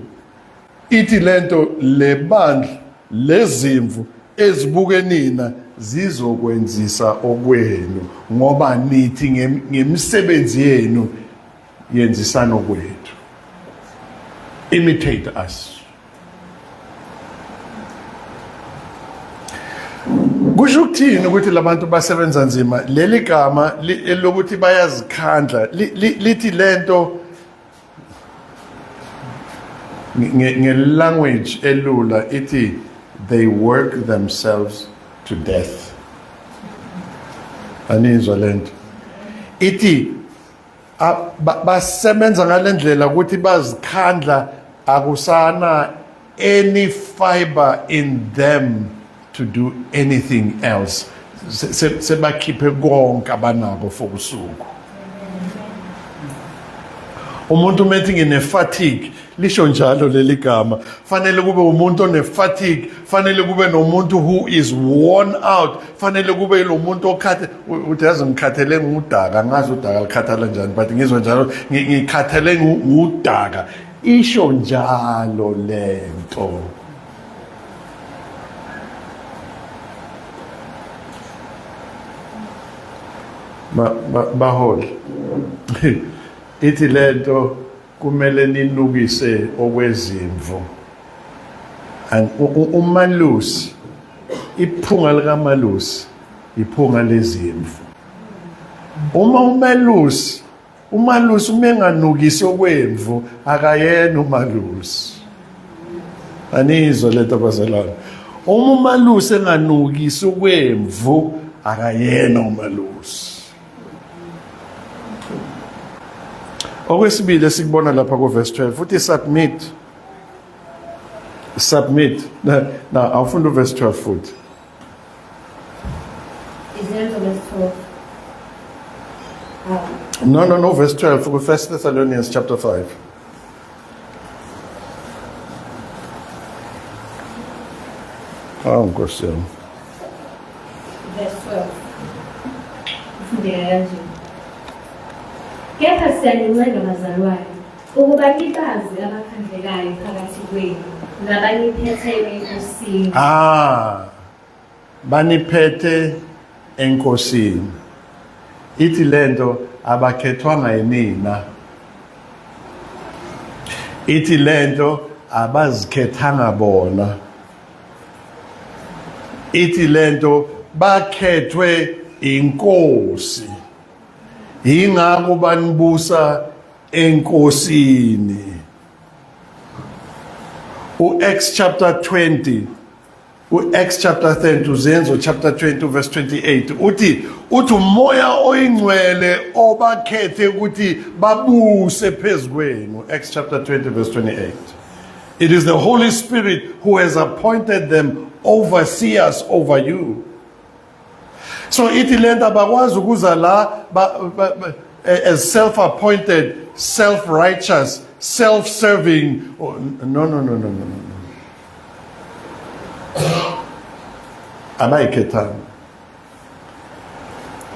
ithi lento lebandla lezimvu ezibuke nina zizokwenzisa okwenu ngoba nithi ngemisebenzi yenu yenzisana okwethu imitate us kusho ukuthini ukuthi labantu basebenza nzima leli gama elokuthi bayazikhandla lithi lento nge-language elula ithi they work themselves to death anizwa lento ithi basebenza ngalendlela ukuthi bazikhandla akusana any fiber in them to do anything else sebakhiphe konke abanako for usuku umuntu uma ethi ngine-fatigue lisho njalo leli gama fanele kube umuntu one-fatigue fanele kube nomuntu who is worn out fanele kube lo muntu okhathe uthi yazi ngikhathele ngudaka ngazi udaka likhathala njani but ngizwa njalo ngikhathele ngudaka isho njalo lento baholi ithi lento kumele ninukise okwezimvu and umalusi Iphunga likamalusi iphunga lezimvu. Uma umelusi umalusi uma enganukisi okwemvu akayena umalusi. Anizwa lento bazalwane. Uma umalusi enganukisi okwemvu akayena umalusi. Okwesibili esikubona lapha ku verse 12 futhi submit submit na awufunda uverse 12 futhi. Izenzo verse 12. No, no, no, verse 12 ku 1 Thessalonians chapter 5. Awu Nkosi yami. Verse 12. Ufundeka kanje. Kepha siyanincenga bazalwane ukuba nibazi abakhandlekayo phakathi kwenu nabaniphetheyo eNkosini. Ah. Baniphethe eNkosini. Ithi lento abakhethwanga yinina. Ithi lento abazikhethanga bona. Ithi lento bakhethwe inkosi. Yingakho banibusa enkosini. U-Acts chapter 20 U-Acts chapter 10 uzenzo chapter 20 verse 28 uthi uthi umoya oyingcwele obakhethe ukuthi babuse phezu kwenu. Acts chapter 20 verse 28. It is the Holy Spirit who has appointed them overseers over you. So ithi lento abakwazi ukuza la ba, ba, ba, as self-appointed, self-righteous, self-serving. Oh, no, no, no, no, no, no. Abayikhethanga.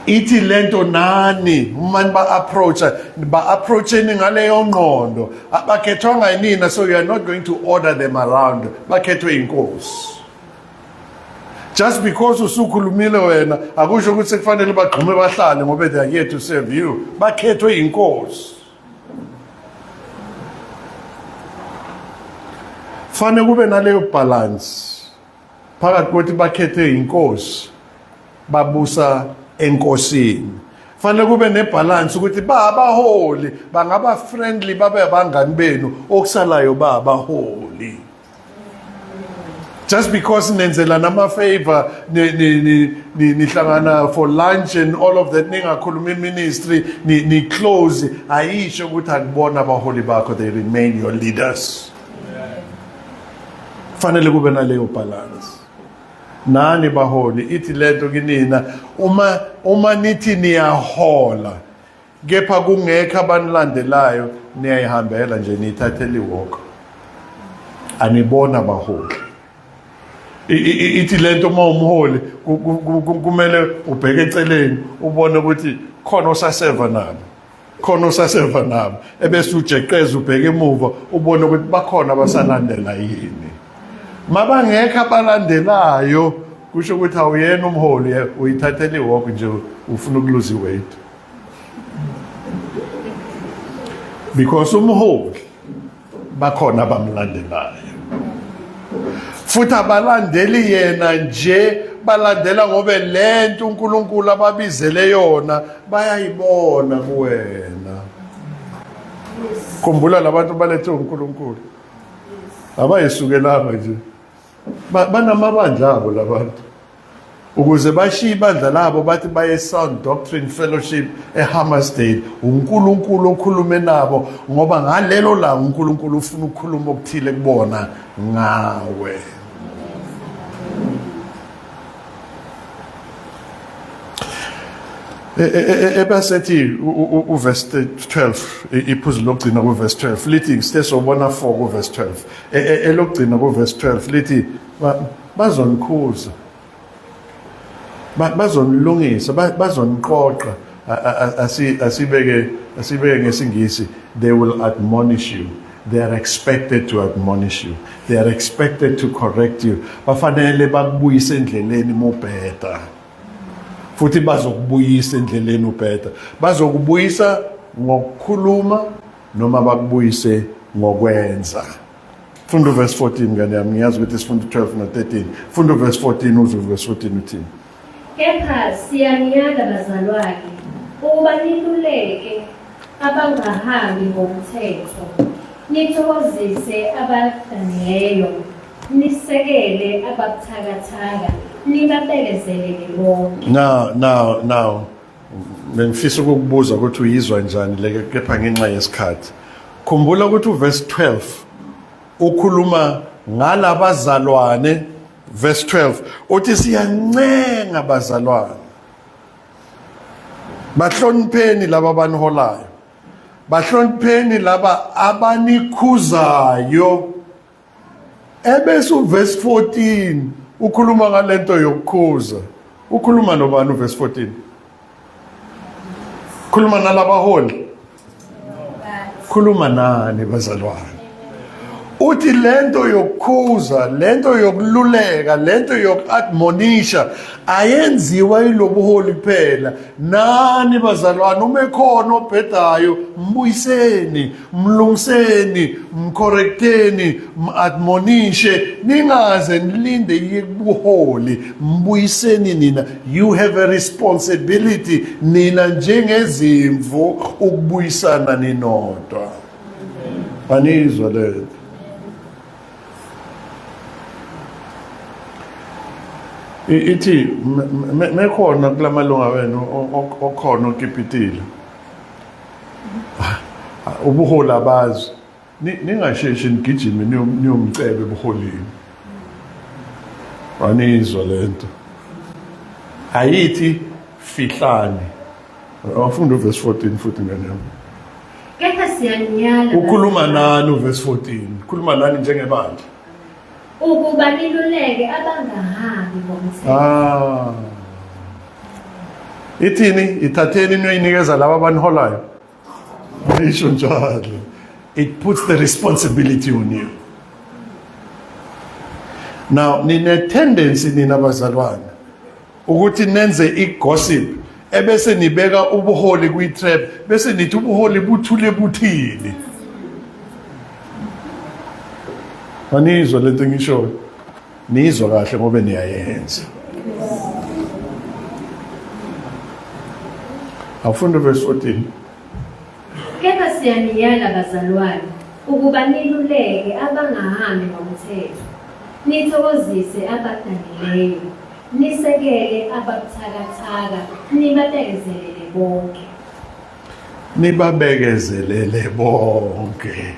Ithi lento nani uma niba approacha ba approacheni ngaleyo ngqondo abakhethwanga yinina, so you are not going to order them around. Bakhethwe inkosi. Just because usukhulumile wena akusho ukuthi sekufanele bagxume bahlale ngoba they are here to serve you. Bakhethwe inkosi. Fanele kube naleyo balance phakathi kokuthi bakhethe inkosi babusa enkosini. Fanele kube nebalance ukuthi ba abaholi bangaba friendly babe abangani benu okusalayo ba abaholi. Just because nenzelana ama favor nihlangana for lunch and all of that ningakhulumi ministry ni, ni close ayisho ukuthi akubona abaholi bakho, they remain your leaders. Fanele kube naleyo balance. Nani baholi ithi lento kinina uma uma nithi niyahola kepha kungekho abanilandelayo niyayihambela nje niyithathela iwalk anibona baholi. Ithi lento uma umholi kumele ubheke eceleni ubone ukuthi khona osaseva nabo, khona osaseva nabo, ebese ujeqeza ubheke emuva ubone ukuthi bakhona abasalandela yini. Mabangekho abalandelayo kusho ukuthi awuyena umholi, uyithathela iwalk nje ufuna ukuluza iweight. Because umholi bakhona abamlandelayo futhi abalandeli yena nje, balandela ngobe lento uNkulunkulu ababizele yona bayayibona kuwena. Khumbula labantu balethwe uNkulunkulu abayisukelanga nje, banamabandla abo labantu ukuze bashiye ibandla labo bathi baye Sound Doctrine Fellowship eHammersdale. uNkulunkulu okhulume nabo ngoba ngalelo langa uNkulunkulu ufuna ukukhuluma okuthile kubona ngawe. Ebasethi uverse 12 iphuzu lokugcina kuverse 12 lithi sithe sobona 4 kuverse 12 elokugcina kuverse 12 lithi bazonikhuza, bazonilungisa, bazoniqoqa. Asibeke asibeke ngesingisi, they will admonish you. They are expected to admonish you, they are expected to correct you. Bafanele bakubuyise endleleni mubheda futhi bazokubuyisa endleleni ubheda, bazokubuyisa ngokukhuluma noma bakubuyise ngokwenza. Funda uverse 14 ngane yami, ngiyazi ukuthi sifunda 12 no-13. Funda uverse 14 uzwe uverse 14 uthini. Kepha siyaniyala bazalwane ukuba niluleke abangahambi ngomthetho, nithokozise abadanileyo, nisekele ababuthakathaka, nibabekezelele bonke. Now, now, now bengifisa ukukubuza ukuthi uyizwa njani le kepha ngenxa yesikhathi. Khumbula ukuthi uverse 12 ukhuluma ngalabazalwane verse 12 uthi siyancenga bazalwane bahlonipheni laba abaniholayo bahlonipheni laba abanikhuzayo ebese uverse 14 ukhuluma ngalento yokukhuza ukhuluma nobani uverse 14 khuluma nalabaholi khuluma nani bazalwane uthi lento yokukhuza lento yokululeka lento yokuadmonisha ayenziwa yilobuholi kuphela nani bazalwane uma ekhona obhedayo mbuyiseni mlungiseni mcorrecteni madmonishe ningaze nilinde iye kubuholi mbuyiseni nina you have a responsibility nina njengezimvu ukubuyisana ninodwa anizwa lento ithi mekhona kulamalunga wenu okhona okipitile ubuholi abazi ningasheshi nigijime niyomcebe ebuholini anizwa lento ayithi fihlani awufunda uverse 14 futhi ngane yami kepha siyanyala ukhuluma nani uverse 14 khuluma nani njengebandla ukuba niluleke abangahambi ngomthetho ah ithini ithatheni niyoyinikeza laba abaniholayo isho njalo it puts the responsibility on you now nine tendency nina bazalwane ukuthi nenze igossip ebese nibeka ubuholi kwi-trap bese nithi ubuholi buthule buthini anizwa lento engishoyo nizwa kahle ngoba niyayenza awufunda verse 14 Kepha siyaniyala bazalwane ukuba niluleke abangahambi ngomthetho, nithokozise abadanileyo, nisekele ababuthakathaka, nibabekezelele bonke. Nibabekezelele bonke.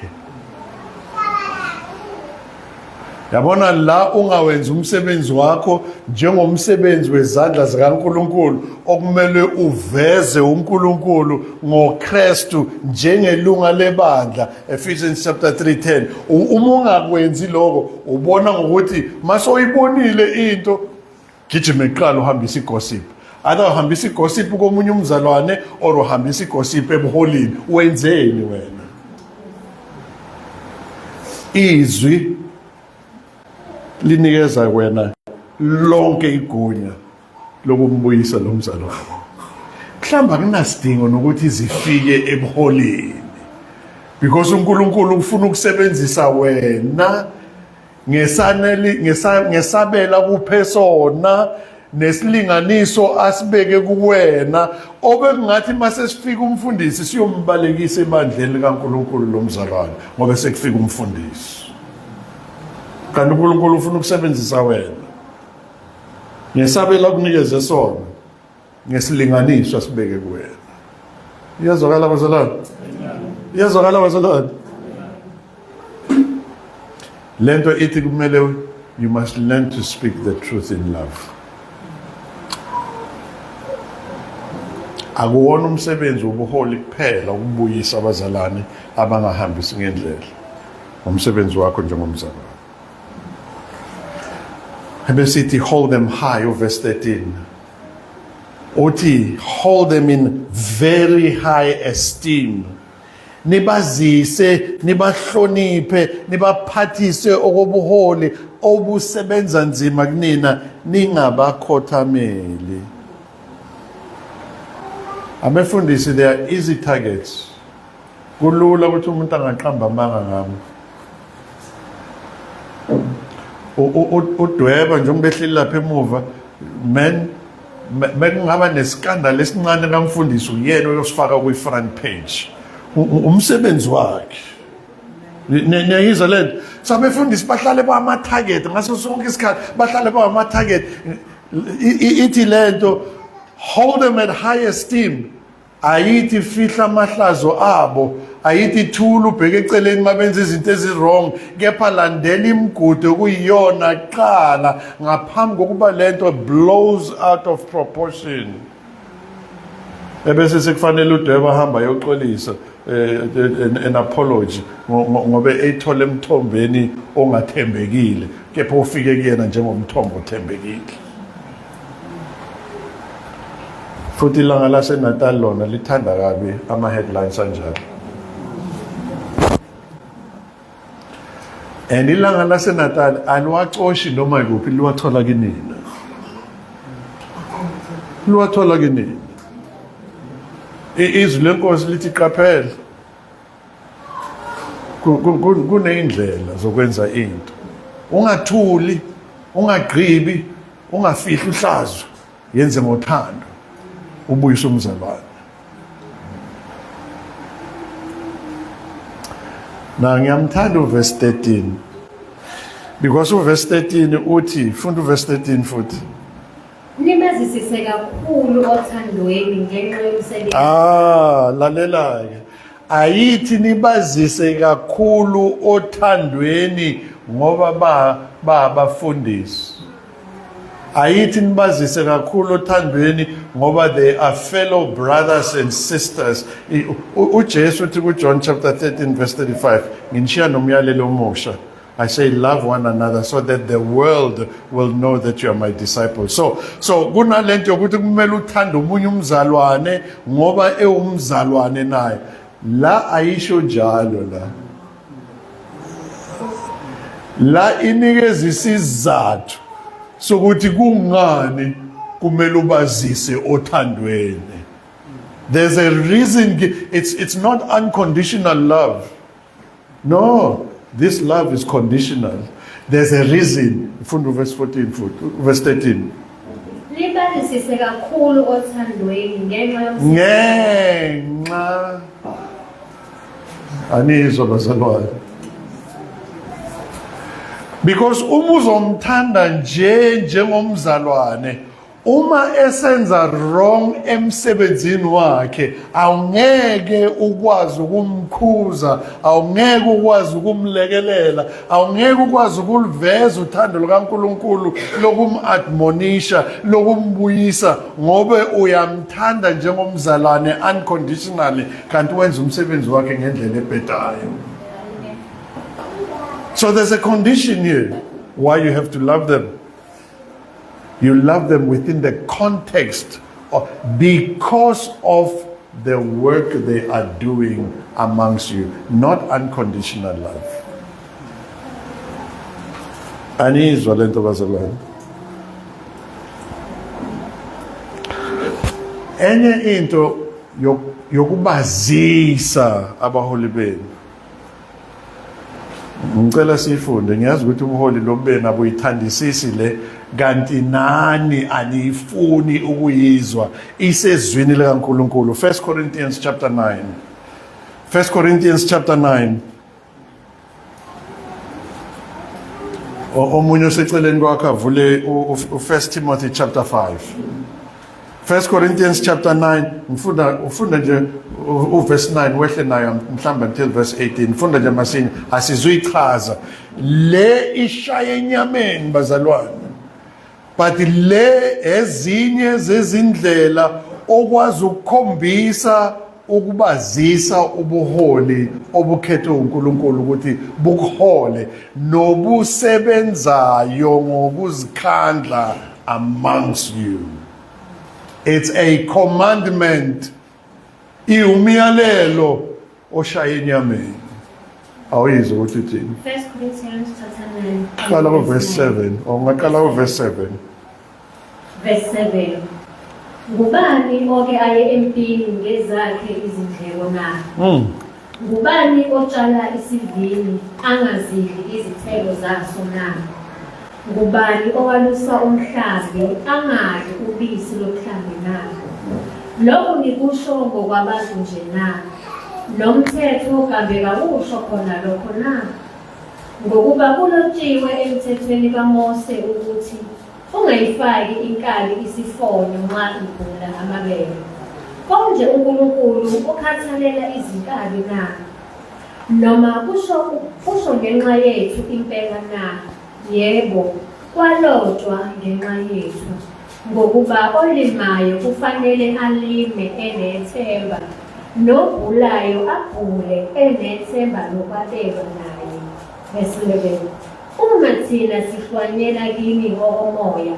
Yabona la ungawenzi umsebenzi wakho njengomsebenzi wezandla zikaNkuluNkulu okumele uveze uNkulunkulu ngoKristu njengelunga lebandla Ephesians chapter 3:10 uma ungakwenzi lokho ubona ngokuthi masoyibonile into gijima iqala uhambisa igossip either uhambisa igossip komunye umzalwane or uhambisa igossip ebuholini wenzeni wena izwi linikeza wena lonke igunya lokumbuyisa lo mzalwane mhlawumbe akunasidingo nokuthi zifike ebuholini because uNkulunkulu ufuna ukusebenzisa wena ngesaneli ngesabela kuphe sona nesilinganiso asibeke kuwena obekungathi mase sifika umfundisi siyombalekisa ebandleni likaNkulunkulu lomzalwane ngoba sekufika umfundisi kanti uNkulunkulu ufuna ukusebenzisa wena ngesabela kunikeze sona ngesilinganiso asibeke kuwena iyazwakala bazalwane iyazwakala bazalwane lento ithi kumele you must learn to speak the truth in love akuwona umsebenzi wobuholi kuphela ukubuyisa abazalwane abangahambisi ngendlela umsebenzi wakho njengomzalwane ebesithi hold them high uverse 13 uthi hold them in very high esteem nibazise nibahloniphe nibaphathise okobuholi obusebenza nzima kunina ningabakhothameli abefundisi they are easy targets kulula ukuthi umuntu angaqamba amanga ngami Udweba njengoba ehleli lapha emuva man mekungaba neskandal esincane kamfundisi uyena oyosifaka kwi-front page umsebenzi wakhe. Niyayizwa le nto? So abefundisi bahlale bawama-target ngaso sonke isikhathi, bahlale bawama-target. Ithi le nto, hold them at high esteem. Ayithi fihla amahlazo abo, ayithi thula ubheke eceleni mabenza izinto ezi-wrong, kepha landela imigudu okuyiyona kuqala ngaphambi kokuba le nto blows out of proportion. Ebese sekufanele udweba ahamba ayoxolisa an apology ngoba eyithola emthombeni ongathembekile, kepha ufike kuyena njengomthombo othembekile. Futhi ilanga laseNatal lona lithanda kabi ama-headlines anjalo. And ilanga laseNatal aliwacoshi noma ikuphi, liwathola kinina, liwathola kinina. Izwi lenkosi lithi qaphela, kuneyindlela zokwenza into, ungathuli, ungagqibi, ungafihli uhlazo, yenze ngothando, ubuyise umzalwane. Na ngiyamthanda uverse 13 because uverse 13 uthi, funda uverse 13 futhi. Nimazisise kakhulu othandweni ngenxa yomsebenzi. Ah, lalela-ke. Ayithi nibazise kakhulu othandweni ngoba babafundisi. Ayithi nibazise kakhulu othandweni ngoba they are fellow brothers and sisters. UJesu uthi kuJohn chapter 13 verse 35, nginishiya nomyalelo omusha. I say love one another so that the world will know that you are my disciples. So kunalento yokuthi kumele uthande omunye umzalwane ngoba ewumzalwane naye. La ayisho njalo la. La inikeza isizathu sokuthi kungani kumele ubazise othandweni. There's a reason. It's not unconditional love. No, this love is conditional. There's a reason. Funda verse 14 futhi, verse 13. Libazisise kakhulu othandweni ngenxa yomsebenzi. Ngenxa anizwa bazalwane. Because uma uzomthanda nje njengomzalwane, uma esenza wrong emsebenzini wakhe, awungeke ukwazi ukumkhuza, awungeke ukwazi ukumlekelela, awungeke ukwazi ukuliveza uthando lukaNkulunkulu lokumadmonisha, lokumbuyisa, ngobe uyamthanda njengomzalwane unconditionally, kanti wenza umsebenzi wakhe ngendlela ebhedayo. So there's a condition here why you have to love them. You love them within the context of, because of the work they are doing amongst you, not unconditional love. Anizwa lento bazalwane. Enye into yokubazisa abaholi benu, ngicela siyifunde. Ngiyazi ukuthi ubuholi lobenu abuyithandisisi le, kanti nani aniyifuni ukuyizwa, isezwini likaNkulunkulu. 1 Corinthians chapter 9, 1 Corinthians chapter 9. Omunye oseceleni kwakhe avule u-1 Timothy chapter 5. 1 Corinthians chapter 9, ngifunda ufunda nje uverse 9 wehle nayo mhlawumbe until verse 18. Funda nje masinya, asizuyichaza le, ishaya enyameni bazalwane, but le ezinye zezindlela okwazi ukukhombisa ukubazisa ubuholi obukhethwe uNkulunkulu ukuthi bukuhole nobusebenzayo ngokuzikhandla amongst you. It's a commandment, iwumyalelo oshaya enyameni. Awuyizwa ukuthi uthini? 1 Corinthians chapter 9. Qala ku verse 7, ungaqala ku verse 7. Verse 7. Ngubani oke aye empini ngezakhe izindleko na? Ngubani otshala isivini angazidli izithelo zaso na? Ngubani owalusa umhlambi angadli ubisi lomhlambi na? Lokho ngikusho ngokwabantu nje na? Nomthetho kambe kawusho khona lokho na? Ngokuba kulotshiwe emthethweni kaMose ukuthi ungayifaki inkabi isifonyo nxa ibhula amabele. Konje uNkulunkulu ukhathalela izinkabi na? Noma kusho kusho ngenxa yethu impela na? Yebo, kwalotshwa ngenxa yethu, ngokuba olimayo kufanele alime enethemba, nobhulayo abhule enethemba lokwabelwa naye. Verse 11. Uma thina sihlwanyela kini okomoya,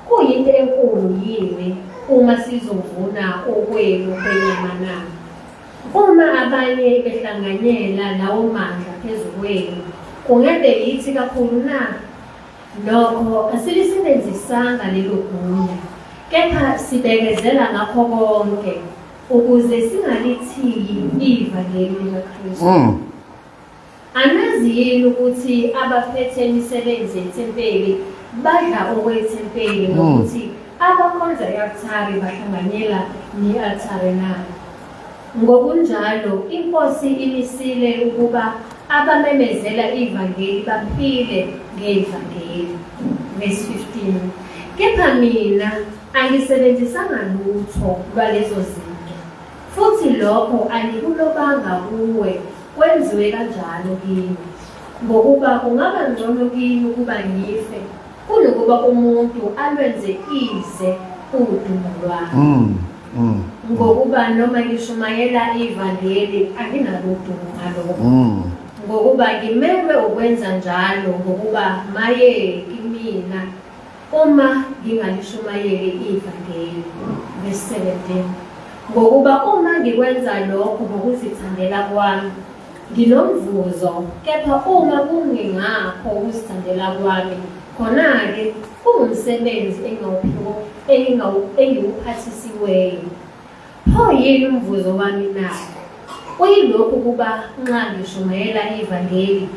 kuyinto enkulu yini uma sizovuna okwenu kwenyama na? Uma abanye behlanganyela lawo mandla phezu kwenu, kungebe yithi kakhulu na? Nokho asilisebenzisanga lelo gunya, kepha sibekezela ngakho konke, ukuze singalithiyi ivangeli likaKristu. Anazi yini ukuthi abaphethe imisebenzi yethempeli badla okwethempeli nokuthi abakhonza i-altare bahlanganyela ne-altare na? Ngokunjalo iNkosi imisile ukuba abamemezela ivangeli baphile ngevangeli. Verse 15. Kepha mina angisebenzisanga lutho lwalezo zinto, futhi lokho angikulobanga kuwe Kwenziwe kanjalo kimi, ngokuba kungaba ngcono kimi ukuba ngife kunokuba umuntu alwenze ize udumo lwami. Ngokuba noma ngishumayela ivangeli anginalo udumo ngalokho. Ngokuba ngimelwe ukwenza njalo, ngokuba maye kimina uma ngingalishumayeli ivangeli. Verse 17. Ngokuba uma ngikwenza lokho ngokuzithandela kwami, nginomvuzo, kepha uma kungengakho ukuzithandela kwami, khona-ke kungumsebenzi engiwuphathisiweyo. Pho yini umvuzo wami na? Uyilokhu ukuba nxa ngishumayela ivangeli,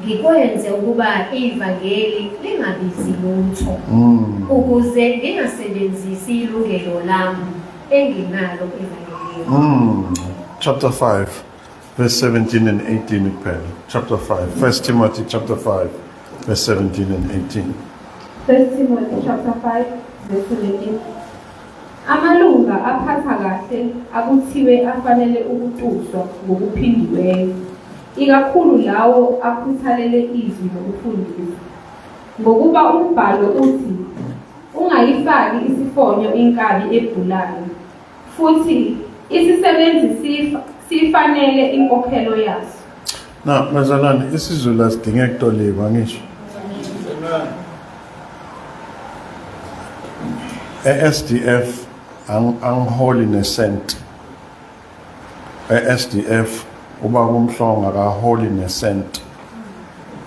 ngikwenze ukuba ivangeli lingabizi lutho, ukuze ngingasebenzisi ilungelo lami enginalo evangelini. Chapter 5 verse 17 and 18 kuphela. Chapter 5, 1 Timothy chapter 5 verse 17 and 18. 1 Timothy chapter 5 verse 17. Amalunga aphatha kahle akuthiwe afanele ukutuswa ngokuphindiweyo, ikakhulu lawo akhuthalele izwi nokufundisa. Ngokuba umbhalo uthi, Ungayifaki isifonyo inkabi ebhulayo, futhi isisebenzi siyifanele inkokhelo yaso. Na bazalwane, isiZulu asidinge kutolikwa ngisho. E-SDF angiholi nesent. E-SDF ubaba uMhlongo akaholi nesent.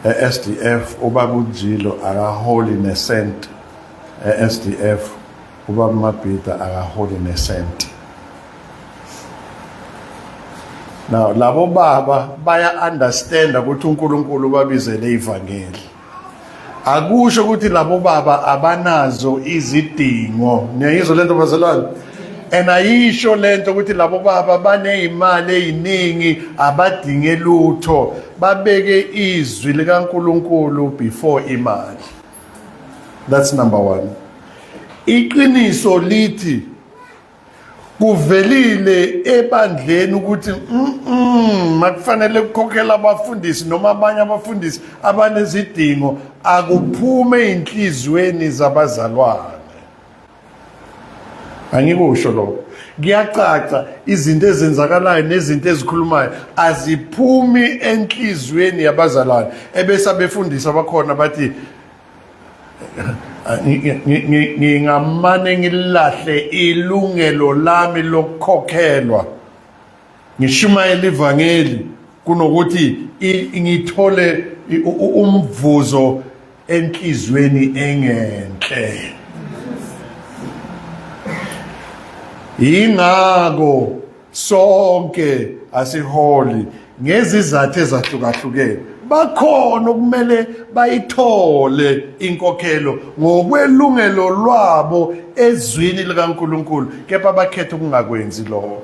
E-SDF ubaba uNjilo akaholi nesent. E-SDF ubaba uMabhida akaholi nesent. Now labo baba baya understand ukuthi uNkulunkulu ubabizele ivangeli. Akusho ukuthi labo baba abanazo izidingo. Niyayizwa lento bazalwane? And ayisho lento ukuthi labo baba baneyimali eziningi abadinge lutho. Babeke izwi likaNkulunkulu before imali. That's number 1. Iqiniso lithi kuvelile ebandleni ukuthi makufanele kukhokhela abafundisi noma abanye abafundisi abanezidingo akuphume inhlizweni zabazalwane. Angikusho lokho, kuyacaca izinto ezenzakalayo nezinto ezikhulumayo aziphumi enhlizweni yabazalwane, ebese abefundisi abakhona bathi ngingamane ngilahle ilungelo lami lokukhokhelwa ngishumayela ivangeli kunokuthi ngithole umvuzo enhlizweni engenhle. Yingakho sonke asiholi ngezizathu ezahlukahlukene. Bakhona okumele bayithole inkokhelo ngokwelungelo lwabo ezwini likaNkulunkulu, kepha bakhetha ukungakwenzi lokho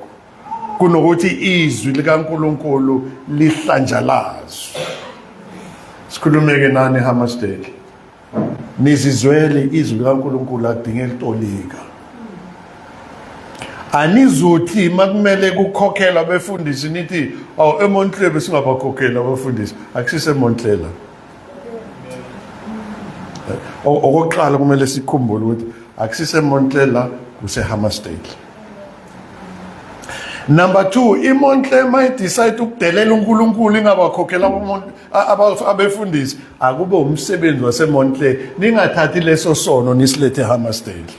kunokuthi izwi likaNkulunkulu lihlanjalazwe. Sikhulumeke nani Hammersdale. Nizizwele izwi likaNkulunkulu akudingeki litolika. Anizuthi makumele kukhokhelwa abefundisi nithi awu eMontle besingabakhokheli abafundisi, akusise eMontle la. Okokuqala kumele sikhumbule ukuthi akusise eMontle la, kuseHammersdale. Number 2, iMontle mayidecide ukudelela uNkulunkulu ingabakhokhela umuntu abefundisi, akube umsebenzi waseMontle, ningathathi leso sono nisilethe eHammersdale.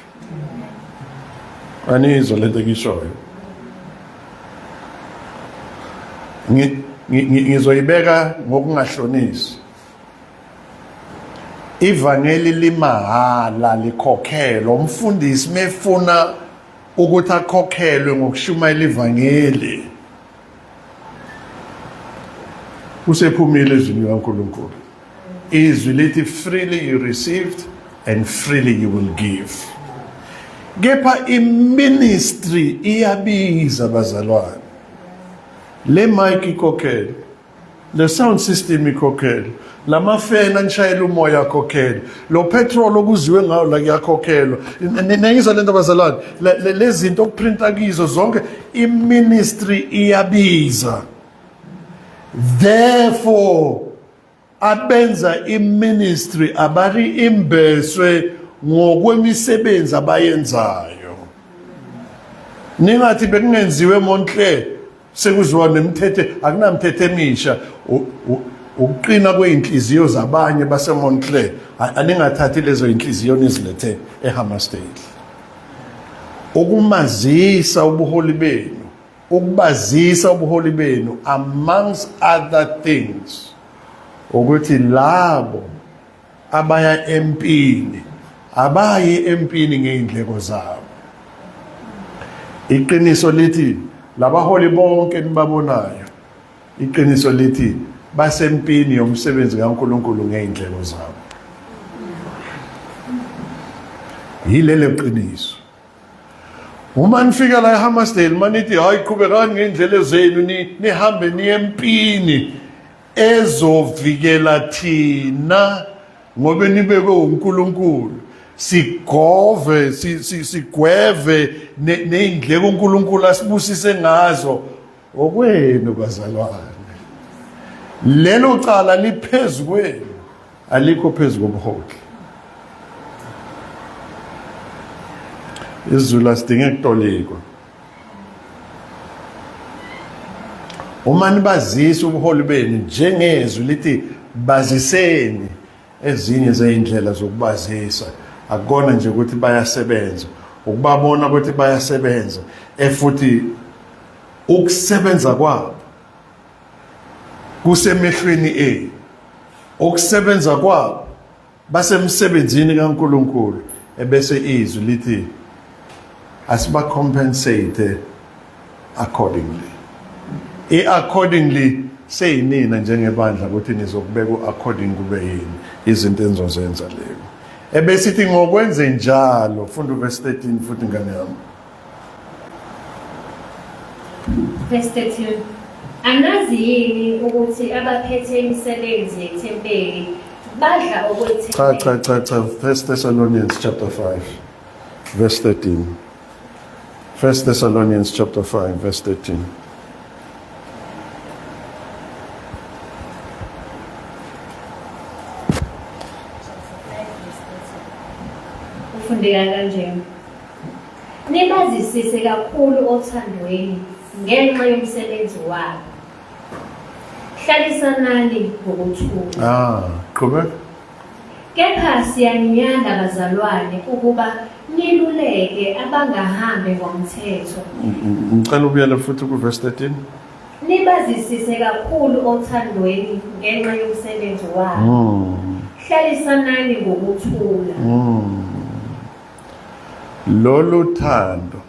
Anizwa lento engishoyo. Ngizoyibeka ngokungahlonisi. Ivangeli limahala likhokhelwa. Umfundisi mefuna ukuthi akhokhelwe ngokushumayela ivangeli usephumile ezwini likaNkulunkulu. Izwi lithi freely you received and freely you will give. Kepha iministry iyabiza bazalwane. Le mic ikhokhele, le sound system ikhokhele, lamafeni anishayela umoya akhokhele, lo petrol okuziwe ngawo la kuyakhokhelwa. Niyizwa lento bazalwane, lezi zinto okuprinta kizo zonke iministry iyabiza. Therefore abenza iministry abari-imbeswe ngokwemisebenzi abayenzayo. Ningathi bekungenziwe eMontclair sekuziwa nemithetho, akunamthetho emisha. Ukuqina kwey'nhliziyo zabanye baseMontclair, aningathathi lezo y'nhliziyo nizilethe eHammersdale. Ukumazisa ubuholi benu, ukubazisa ubuholi benu amongst other things ukuthi labo abaya empini abayi empini ngey'ndleko zabo. Iqiniso lithi labaholi bonke nibabonayo, iqiniso lithi basempini yomsebenzi kaNkulunkulu ngey'ndleko zabo. Yilelo qiniso. Uma nifika la eHammersdale manithi hayi qhubekani ngendlela zenu nihambe niye empini ezovikela thina ngoba nibekwe uNkulunkulu, sigove sigweve ney'ndleko uNkulunkulu asibusise ngazo okwenu bazalwane. Lelo cala liphezu kwenu, alikho phezu kobuholi. Izulu asidinge kutolikwa. Uma nibazisa ubuholi benu njengezwi lithi baziseni, ezinye zeyindlela zokubazisa akukona nje ukuthi bayasebenza, ukubabona ukuthi bayasebenza efuthi ukusebenza kwabo kusemehlweni enu, ukusebenza kwabo basemsebenzini kaNkulunkulu, ebese izwi lithi asibacompensate accordingly. I-accordingly seyinina njengebandla ukuthi nizokubeka u-according kube yini izinto enizozenza leyo. Ebesithi ngokwenze njalo, funda uverse 13 futhi ngane yami. Verse 13. Anazi yini ukuthi abaphethe imisebenzi yethempeli badla okwethempeli? Cha cha cha cha First Thessalonians chapter 5 verse 13. First Thessalonians chapter 5 verse 13. Ufundeka kanje. Nibazisise kakhulu othandweni ngenxa yomsebenzi wabo. Hlalisanani ngokuthula. Ah, qhubeka. Kepha siyaniyala bazalwane ukuba niluleke abangahambi ngomthetho. Ngicela ubuyele futhi ku-verse 13. Nibazisise kakhulu othandweni ngenxa yomsebenzi wabo. Hlalisanani ngokuthula. Lolu thando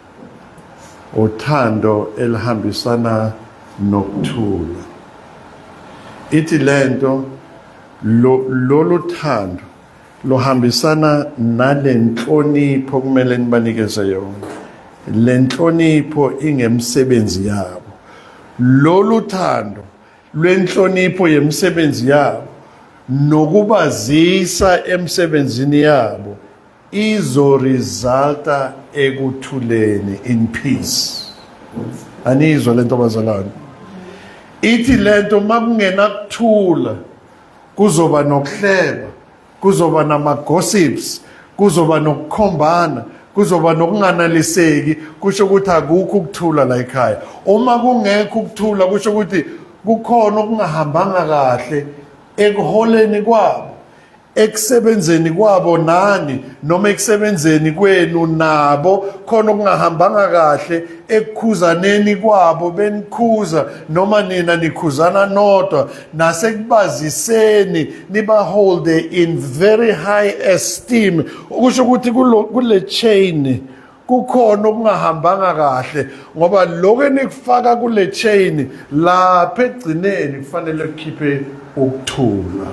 uthando elihambisana nokuthula. Ithi lento lolu thando lohambisana nalenhlonipho kumele nibanikeze yona. Lenhlonipho ingemsebenzi yabo. Lolu thando lwenhlonipho yemisebenzi yabo nokubazisa emsebenzini yabo izoresulta ekuthuleni in peace. Anizwa lento bazalwane? Ithi lento makungenakuthula kuzoba nokuhleba, kuzoba nama-gossips, kuzoba nokukhombana, kuzoba nokunganaliseki. Kusho ukuthi akukho ukuthula la ekhaya. Uma kungekho ukuthula kusho ukuthi kukhona okungahambanga kahle ekuholeni kwabo, ekusebenzeni kwabo nani, noma ekusebenzeni kwenu nabo. Khona okungahambanga kahle ekukhuzaneni kwabo, benikhuza noma nina nikhuzana nodwa, nasekubaziseni nibaholde in very high esteem. Okusho ukuthi kule chain kukhona okungahambanga kahle, ngoba lokho enikufaka kule chain lapha egcineni kufanele kukhiphe ukuthula,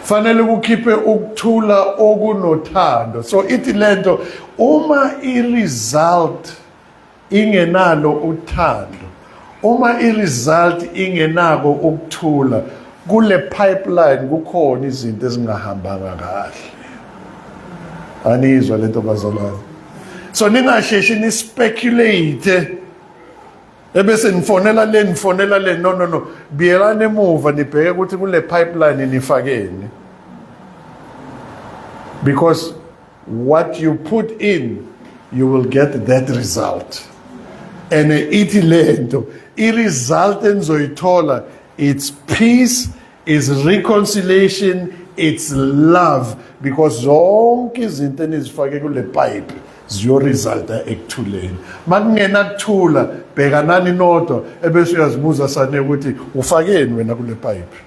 fanele kukhiphe ukuthula okunothando. So ithi lento uma i-result ingenalo uthando, uma i-result ingenako ukuthula, kule pipeline kukhona izinto ezingahambanga kahle. Anizwa lento bazalwane? So ningasheshi ni-speculate ebese nifonela le, nifonela le. No, no, no, biyelani emuva nibheke ukuthi kule pipeline nifakeni, because what you put in, you will get that result. And ithi lento i-result enizoyithola, it's peace, it's reconciliation, it's love, because zonke izinto enizifake kule pipe ziyoresulta ekuthuleni. Makungena kuthula, bhekanani nodwa ebese uyazibuza sane ukuthi ufakeni wena kule pipe.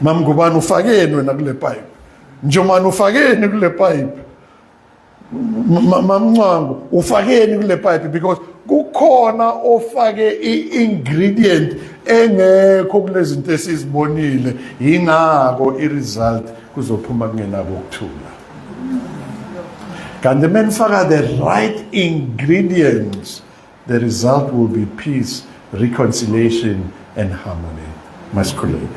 Mamngubani, ufakeni wena kule pipe? Njomani, ufakeni kule pipe? Mamncwango, ufakeni kule pipe? Because kukhona ofake i-ingredient engekho kulezi zinto esizibonile, yingakho i-result kuzophuma kungenako ukuthula. Kanti menifaka the right ingredients, the result will be peace, reconciliation and harmony. Masikhuleke.